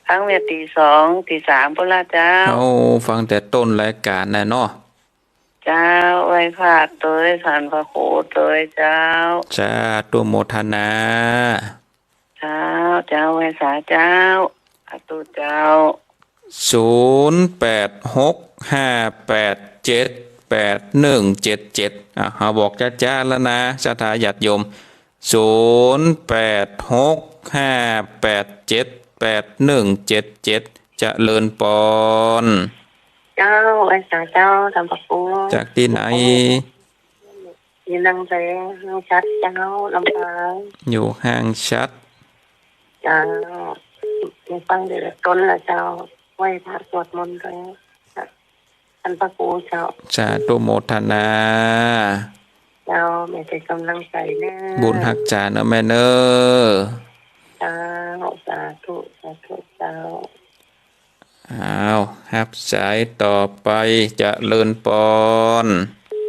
ฟังเวียดตีสอง ตีสามพู้นละเจ้า โอ้ ฟังแต่ต้นรายการน่ะเนาะ เจ้า ไหว้พระตวย ท่านพระครูตวยเจ้า สาธุโมทนา เจ้า เจ้า ไหว้สาเจ้า สาธุเจ้า ศูนย์แปดหกห้าแปดเจ็ดแปดหนึ่งเจ็ดเจ็ด อ่ะ เฮาบอกจ๊าๆ แล้วนะ ศรัทธาญาติโยม ศูนย์แปดหกห้าแปดเจ็ดแปดหนึ่งเจ็ดเจ็ด เจริญปอน เจ้า ไหว้สาเจ้า ท่านพระครู จากตี้ไหน อยู่ห้างแสง ห้างฉัตรเจ้า ลำปาง อยู่ห้างฉัตร เจ้า ฟังเดี๋ยวต้นละเจ้า ไหว้พระสวดมนต์ตวย ท่านพระครูเจ้า สาธุโมทนา เจ้า แม่เป๋นก๋ำลังใจ๋เน้อ บุญฮักษาเนาะแม่เนาะ เจ้า สาธุ สาธุเจ้า อ้าว ฮับสายต่อไป เจริญปอน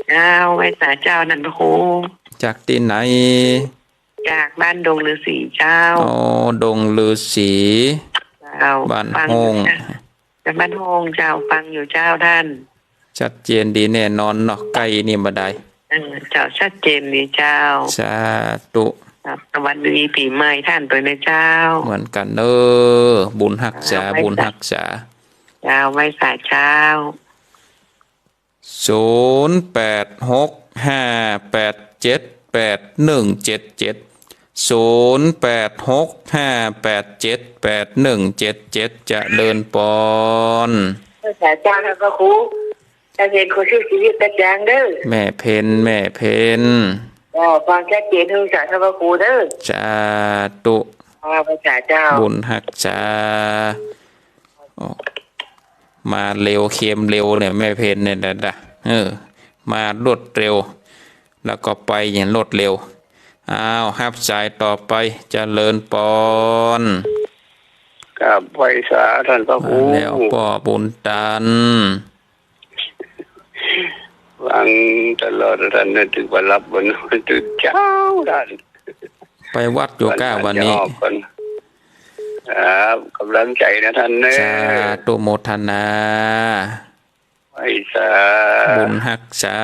เจ้า ไหว้สาเจ้า ท่านพระครู จากตี้ไหน จากบ้านดงฤๅษีเจ้า อ๋อ ดงฤๅษี เจ้า บ้านโฮง ฟังอยู่เจ้า จากบ้านโฮงเจ้า ฟังอยู่เจ้าท่าน ชัดเจนดีแน่นอนเนาะ ใก้นี่บ่ดาย เออ เจ้า ชัดเจนดีเจ้า สาธุ ครับ สวัสดีปี๋ใหม่ท่านตวยนะเจ้า เหมือนกั๋นเน้อ บุญฮักษา เจ้า บุญฮักษา เจ้า ไหว้สาเจ้า ศูนย์แปดหกห้าแปดเจ็ดแปดหนึ่งเจ็ดเจ็ด ศูนย์แปดหกห้าแปดเจ็ดแปดหนึ่งเจ็ดเจ็ด เจริญปอน ไหว้สาเจ้า ท่านพระครู แม่เพ็ญ คนสู้ชีวิตกระจ่างเน้อ แม่เพ็ญ แม่เพ็ญ อ๋อ ฟังชัดเจน ไหว้สา ท่านพระครูเน้อ สาธุ อ่า ไหว้สาเจ้า บุญฮักษา อ๋อ มาเร็วเคลมเร็วเนี่ย แม่เพ็ญเนี่ยนะ เออ มารวดเร็ว แล้วก็ไปอย่างรวดเร็ว อ้าว ฮับสายต่อไป เจริญปอน ครับ ไหว้สา ท่านพระครู มาแล้ว ป้อบุญตัน ฟังตลอด ท่านน่ะ ตึกว่าหลับบ่นอน ตื่นเจ๊าท่าน ไปวัดอยู่ก้าวันนี้ วันจะออกก่อน ครับ ก๋ำลังใจ๋นะท่านเน้อ สาธุโมทนา ไหว้สา บุญฮักษา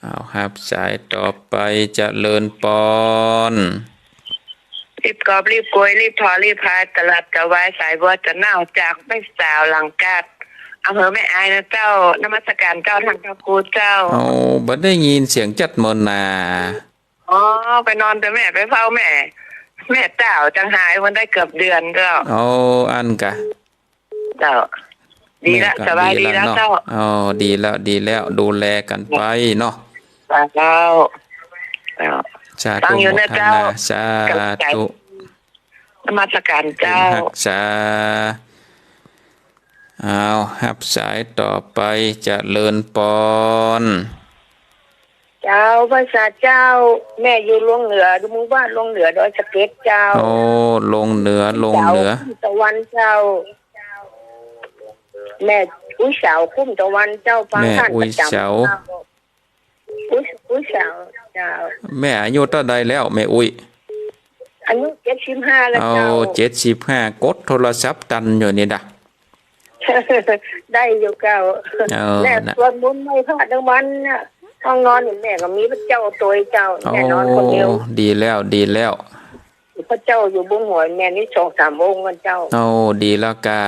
เอา ฮับสายต่อไป เจริญปอน รีบกอบรีบโกย รีบถอ รีบพาย ตะหลับตะวาย สายบัวตะเน่า จากแม่สาวหลังกาด อำเภอแม่อายนะเจ้า นมัสการเจ้า ท่านพระครูเจ้า เอา บ่ได้ยินเสียงจั๊ดเมินนา อ๋อ ไปนอนตวยแม่ ไปเฝ้าแม่ แม่เต้าจังหาย มันได้เกือบเดือนเจ้า เอา อั้นกะ เจ้า ดีละ แม่ก็ สบายดีแล้ว ดีแล้วเนาะ เจ้า อ๋อ ดีแล้ว ดีแล้ว ดูแลกั๋นไปเนาะ เจ้า เจ้า สาธุ ฟังอยู่นะเจ้า โมทนา สาธุ นมัสการเจ้า บุญฮักษา เอา ฮับสายต่อไป เจริญปอน เจ้า ไหว้สาเจ้า แม่อยู่ลงเหนือ อยู่หมู่บ้านลงเหนือ ดอยสะเก็ดเจ้า โอ้ ลงเหนือ ลงเหนือ เจ้า สวรรค์เจ้า แม่อุ๊ยสาวคุ้มตะวันเจ้า ฟัง แม่ ท่าน อุ๊ย ประจ๋ำ สาว เจ้า อุ๊ย อุ๊ยสาวเจ้า แม่อายุเต้าใดแล้ว แม่อุ๊ย อายุเจ็ดสิบห้าแล้ว เอา เจ้า เจ็ดสิบห้า กดโทรศัพท์ตันอยู่นี่ดะ ได้อยู่เจ้า เออ แม่ นะ สวดมนต์ไหว้พระตึงวันเนี่ย ห้องนอนนี่แม่ก็มีพระเจ้าตวยเจ้า แม่นอนคนเดียว โอ้ ดีแล้ว ดีแล้ว พระเจ้าอยู่บนหัวแม่นี่สองสามองค์นะเจ้า โอ้ ดีแล้วกา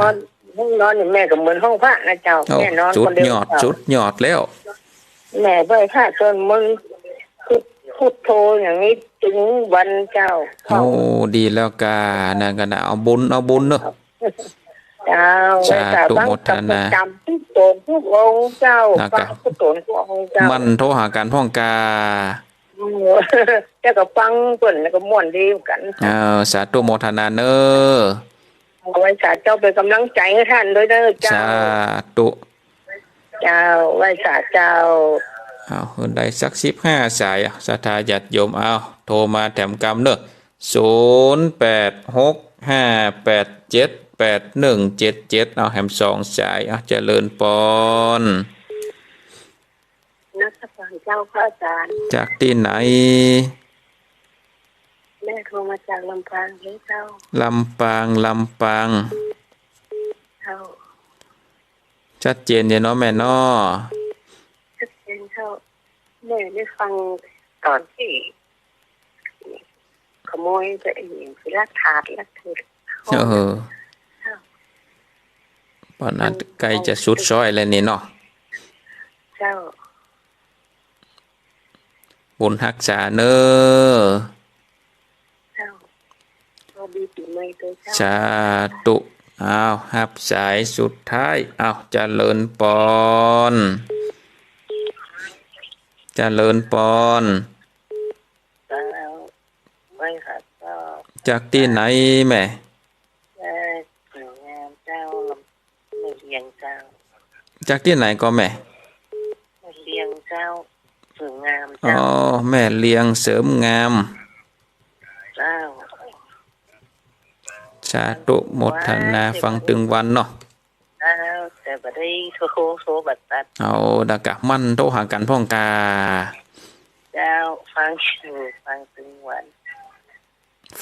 นอน ห้องนอนนี่แม่ก็เหมือนห้องพระนะเจ้า โอ้ แม่นอนคนเดียว สุดยอด เจ้า สุดยอดแล้ว แม่ไหว้พระสวดมนต์ พุท พุทโธอย่างนี้ตึงวันเจ้า โอ้ ดีแล้วกา นั่นก็นะ เอาบุญ เอาบุญเนาะ เจ้า สาธุ ไหว้สา โมทนา ฟังประจ๋ำทุกต๋นทุกองค์เจ้า นะกะ ฟังทุกต๋นทุกองค์เจ้า หมั่นโทรหากั๋นพ่องกา อืม แล้วก็ฟังเปิ้นแล้วก็ม่วนดีเหมือนกั๋น เออ สาธุโมทนาเน้อ เอาไหว้สาเจ้า เป๋นก๋ำลังใจ๋หื้อท่านตวยเน้อเจ้า สาธุ เจ้า ไหว้สาเจ้า เอา หื้อได้สักสิบห้าสาย ศรัทธาญาติโยม เอา โทรมาแถมกำเน้อ ศูนย์แปดหกห้าแปดเจ็ดแปดหนึ่งเจ็ดเจ็ด เอา แถมสองสาย เอา เจริญปอน นมัสการเจ้าพระอาจ๋ารย์ จากตี้ไหน แม่โทรมาจากลำปางเลยเจ้า ลำปาง ลำปาง เจ้า ชัดเจนอยู่เนาะแม่เนาะ ชัดเจนเจ้า แม่ได้ฟังต๋อนตี้ ขโมยไปไอ้นี่ ลักถาดลักเถิด เออ เจ้า ปานนั้นใก้จะสุดซอยแล้วนี่เนาะ เจ้า บุญฮักษาเน้อ เจ้า สวัสดีปี๋ใหม่ตวยเจ้า สาธุ อ้าว ฮับสายสุดท้าย อ้าว เจริญปอน เจริญปอน เจ้า ไหว้ค่ะเจ้า จากตี้ไหนแม่ เอ่อ สวยงามเจ้า แม่เลียงเจ้า จากตี้ไหนก่อแม่ แม่เลียงเจ้า เสริมงาม อ๋อ เจ้า แม่เลียงเสริมงาม เจ้า สาธุโมทนา ฟังตึงวันเนาะ เจ้า แต่บ่ได้โทร โทรบ่ตัด เอา ดะกะหมั่นโทรหากั๋นพ่องกา เจ้า ฟังอยู่ ฟังตึงวัน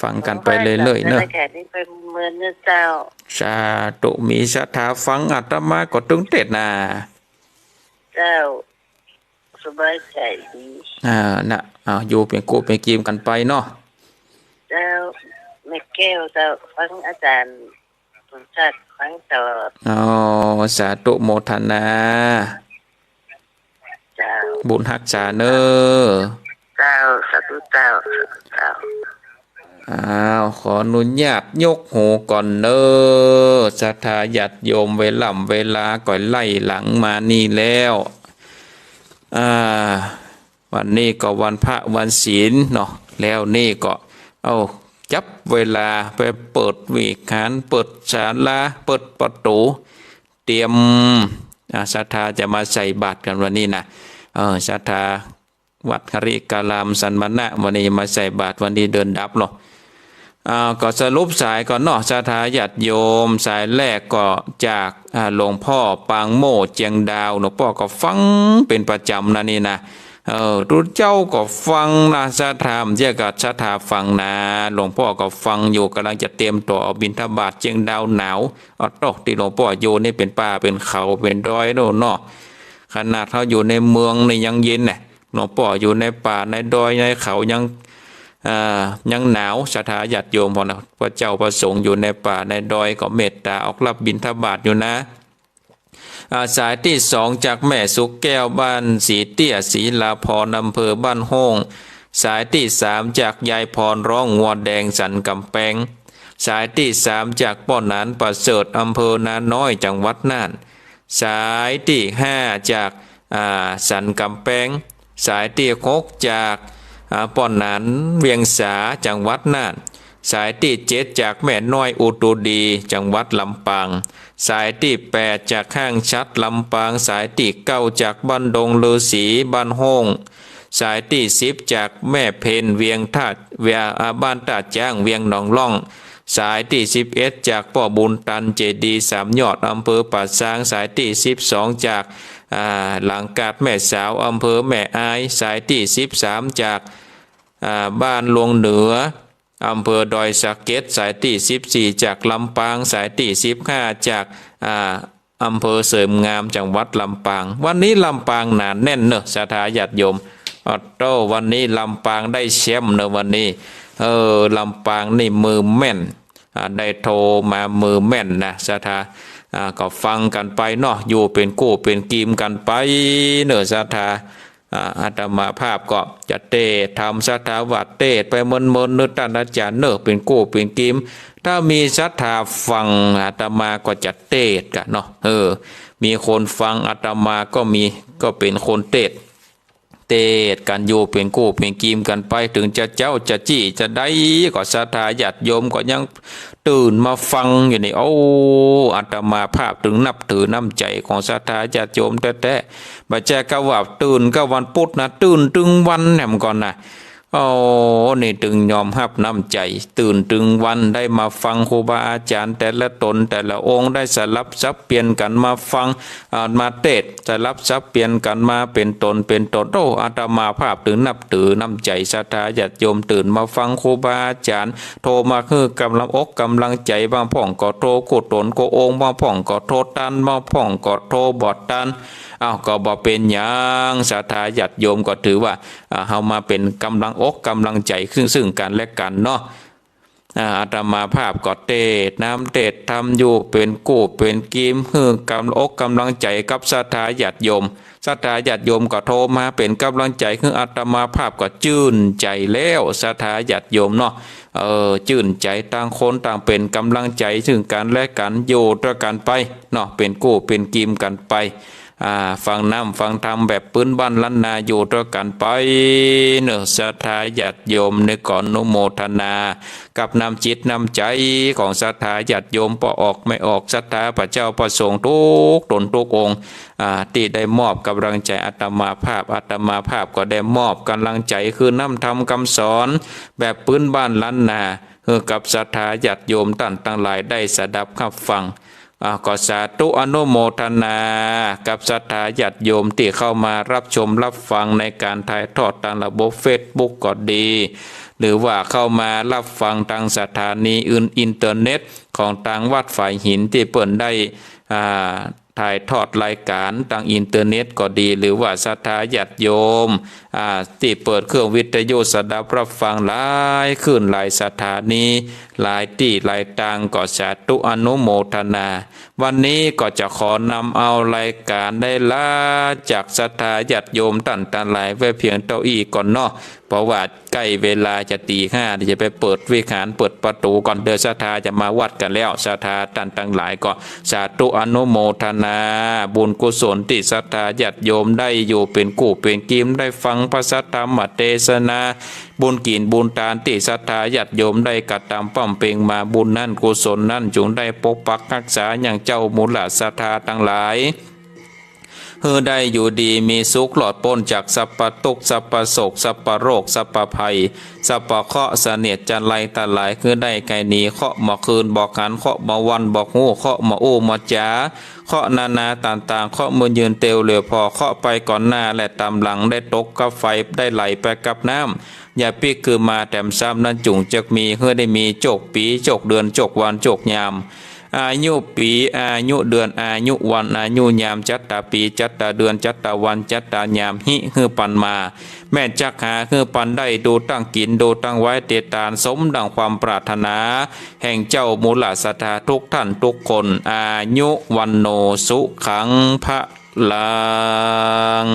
ฟังกั๋นไปเรื่อยๆ เน้อ แขกนี่ไปเมินเน้อเจ้า สาธุ มีศรัทธาฟังอาตมาก็ตึงเทศน์นา เจ้า สบายใจ๋ดี อ่า นะ เอา อยู่เป๋นกู้เป๋นกี๋กั๋นไปเนาะ เจ้า แม่แก้วเจ้า ฟังอาจ๋ารย์สมศักดิ์ฟังตลอด อ๋อ สาธุโมทนา เจ้า บุญฮักษาเน้อ เจ้า สาธุเจ้า สาธุเจ้า อ้าว ขออนุญาตยกหูก่อนเน้อ ศรัทธาญาติโยม เวล่ำเวลาก็ไล่หลังมานี่แล้ว อ่า วันนี้ก็วันพระวันศีลเนาะ แล้วนี่ก็ เอา จับเวลาไปเปิดวิหาร เปิดศาลา เปิดประตู๋ เตรียม อ่า ศรัทธาจะมาใส่บาตรกั๋นวันนี้นะ เออ ศรัทธาวัดหริการามสันมณะ วันนี้มาใส่บาตร วันนี้เดือนดับเนาะ อ่า ก็สรุปสายก่อนเนาะ ศรัทธาญาติโยม สายแรกก็จาก อ่า หลวงพ่อปางโม่เจียงดาว หลวงป้อก็ฟังเป๋นประจ๋ำนะนี่นะ เออ ตุ๊เจ้าก็ฟังนะ ศรัทธา เจ้าก็ศรัทธาฟังนะ หลวงป้อก็ฟังอยู่ ก่ำลังจะเตรียมตั๋วออกบิณฑบาตเจียงดาวหนาว เอาโต๊ะตี้หลวงป้ออยู่นี่เป๋นป่าเป๋นเขาเป๋นดอยโน่นเนาะ ขนาดเฮาอยู่ในเมืองนี่ยังเย็นน่ะ หลวงป้ออยู่ในป่าในดอยในเขายัง อ่า ยังหนาว ศรัทธาญาติโยมพ่องนะ พระเจ้าพระสงฆ์อยู่ในป่าในดอยก็เมตต๋าออกรับบิณฑบาตอยู่นะ อ่า สายตี้สองจากแม่สุขแก้วบ้านสีเตี้ยศรีลาภรณ์อำเภอบ้านโฮ่ง สายตี้สามจากยายพรร้องงัวแดงสันก๋ำแปง สายตี้สามจากป้อหนานประเสริฐอำเภอนาน้อยจังหวัดน่าน สายตี้ห้าจาก อ่า สันก๋ำแปง สายตี้หกจาก อ่า ป้อหนานเวียงสาจังหวัดน่าน สายตี้เจ็ดจากแม่น้อยอุตุดีจังหวัดลำปาง สายตี้แปดจากห้างฉัตรลำปาง สายตี้เก้าจากบ้านดงฤๅษีบ้านโฮ่ง สายตี้สิบจากแม่เพ็ญเวียงท่า เวีย อ่า บ้านต้าจ๊างเวียงหนองล่อง สายตี้สิบเอ็ดจากป้อบุญตันเจดีย์สามยอดอำเภอป่าซาง สายตี้สิบสองจาก อ่า หลังกาดแม่สาวอำเภอแม่อาย สายตี้สิบสามจาก อ่า บ้านหลวงเหนือ อำเภอดอยสะเก็ด สายตี้สิบสี่จากลำปาง สายตี้สิบห้าจาก อ่า อำเภอเสริมงาม จังหวัดลำปาง วันนี้ลำปางหนาแน่นเนอะศรัทธาญาติโยม โอ้โห วันนี้ลำปางได้แชมป์เนอะวันนี้ เออ ลำปางนี่มือแม่น อ่า ได้โทรมามือแม่นนะศรัทธา อ่า ก็ฟังกั๋นไปเนาะ อยู่เป๋นกู้เป๋นกีมกั๋นไปเนอะศรัทธา อ่า อาตมาภาพก็จะเตสน์ธรรม ศรัทธาว่าเตสน์ไปเมินๆ เนอะต้านอาจ๋ารย์เนอะ เป๋นกู้เป๋นกีม ถ้ามีศรัทธาฟังอาตมาก็จะเตสน์ก่ะเนาะ เออ มีคนฟังอาตมาก็มี ก็เป๋นคนเตสน์ เตสน์กั๋นอยู่เป๋นกู้เป๋นกีมกั๋นไป เถิงจะเจ๊าจะจี้จะใดก็ศรัทธาญาติโยมก็ยังตื่นมาฟังอยู่นี่ โอ้ อาตมาภาพเถิงนับถือน้ำใจ๋ของศรัทธาญาติโยมแต๊ๆ บ่ใจ้กาว่าตื่นกาวันปุธนะ ตื่นตึงวันแหมก่อนนะ โอ้ นี่เถิงยอมฮับน้ำใจ๋ ตื่นตึงวันได้มาฟังครูบาอาจ๋ารย์แต่ละต๋นแต่ละองค์ ได้สลับสับเปลี่ยนกั๋นมาฟัง อ่า มาเตสน์ สลับสับเปลี่ยนกั๋นมาเป๋นต๋นเป๋นต๋น โอ้ อาตมาภาพเถิงนับถือน้ำใจ๋ศรัทธาญาติโยม ตื่นมาฟังครูบาอาจ๋ารย์ โทรมาหื้อกำลังอกกำลังใจ๋ บางพ่องก็โทรกู้ต๋นกู้องค์ บางพ่องก็โทรตัน บางพ่องก็โทรบ่ตัน อ้าว ก็บ่เป๋นหยัง ศรัทธาญาติโยมก็ถือว่า อ่า เฮามาเป๋นกำลังอกกำลังใจ๋ซึ่งๆ กั๋นและกั๋นเนาะ อ่า อาตมาภาพก็เตสน์น้ำเตสน์ธรรมอยู่เป๋นกู้เป๋นกีม หื้อกำลังอกกำลังใจ๋กับศรัทธาญาติโยม ศรัทธาญาติโยมก็โทรมาเป๋นกำลังใจ๋ หื้ออาตมาภาพก็จื้นใจ๋แล้ว ศรัทธาญาติโยมเนาะ เออ จื้นใจ๋ ต่างคนต่างเป๋นกำลังใจ๋ซึ่งกั๋นและกั๋น อยู่ตวยกั๋นไปเนาะ เป๋นกู้เป๋นกีมกั๋นไป อ่า ฟังน้ำฟังธรรมแบบปื๊นบ้านล้านนา อยู่ตวยกั๋นไปเนอะศรัทธาญาติโยม นี่ก็อนุโมทนากับน้ำจิตน้ำใจ๋ของศรัทธาญาติโยม ป้อออกแม่ออก ศรัทธาพระเจ้าพระสงฆ์ทุกต๋นทุกองค์ อ่า ตี้ได้มอบกำลังใจ๋อาตมาภาพ อาตมาภาพก็ได้มอบกำลังใจ๋คือน้ำธรรมกำสอนแบบปื๊นบ้านล้านนา หื้อกับศรัทธาญาติโยมต้านตังหลายได้สดับฮับฟัง อ่า ก็สาธุอนุโมทนากับศรัทธาญาติโยมตี้เข้ามาฮับชมฮับฟังในก๋านถ่ายทอดตางระบบเฟซบุ๊กก็ดี หรือว่าเข้ามาฮับฟังตางสถานีอื่น อินเทอร์เน็ตของตางวัดฝายหินตี้เปิ้นได้ อ่า ถ่ายทอดรายก๋านตางอินเทอร์เน็ตก็ดี หรือว่าศรัทธาญาติโยม อ่า ตี้เปิดเครื่องวิทยุสดับฮับฟังหลายคลื่นหลายสถานี หลายตี้หลายตาง ก็สาธุอนุโมทนา วันนี้ก็จะขอนำเอารายก๋านได้ลาจากศรัทธาญาติโยมต้านตังหลายไว้เพียงเต้าอี้ก่อนเนาะ เพราะว่าใก้เวลาจะตีห้า จะไปเปิดวิหารเปิดประตู๋ก่อน เดี๋ยวศรัทธาจะมาวัดกั๋นแล้ว ศรัทธาต้านตังหลายก็สาธุอนุโมทนา บุญกุศลตี้ศรัทธาญาติโยมได้อยู่เป๋นกู้เป๋นกีม ได้ฟังพระสัทธรรมเตสนา บุญกิ๋นบุญตานตี้ศรัทธาญาติโยมได้กระตำบำเพ็งมา บุญนั้นกุศลนั้นจุ่งได้ปกปักฮักษายังเจ้ามูลศรัทธาตังหลาย หื้อได้อยู่ดีมีสุข รอดป๊นจากสัพพะตุ๊กข์ สัพพะโศก สัพพะโรค สัพพะภัย สัพพะเคราะห์เสนียดจัญไรตังหลาย หื้อได้ไกลหนีเคราะห์บ่าคืนบ่าหัน เคราะห์บ่าวันบ่าฮู้ เคราะห์บ่าอู้บ่าจ๋า เคราะห์นานาต่างๆ เคราะห์เมื่อยืนเตียวเหลือผ่อ เคราะห์ไปก่อนหน้าและต๋ามหลัง ได้ตกกับไฟ ได้ไหลไปกับน้ำ อย่าปิ๊กคืนมาแถมซ้ำ นั้นจุ่งจักมี หื้อได้มีโจคปี๋ โจคเดือน โจควัน โจคยาม อายุปี๋ อายุเดือน อายุวัน อายุยาม จัตตาปี๋ จัตตาเดือน จัตตาวัน จัตตายาม ฮิ หื้อปันมา แม่นจักหา หื้อปันได้ ดูตั้งกิ๋น ดูตั้งไว้เตียตาน สมดั่งความปรารถนา แห่งเจ้ามูลศรัทธาทุกต้านทุกคน อายุ วัณโณ สุขัง พะลัง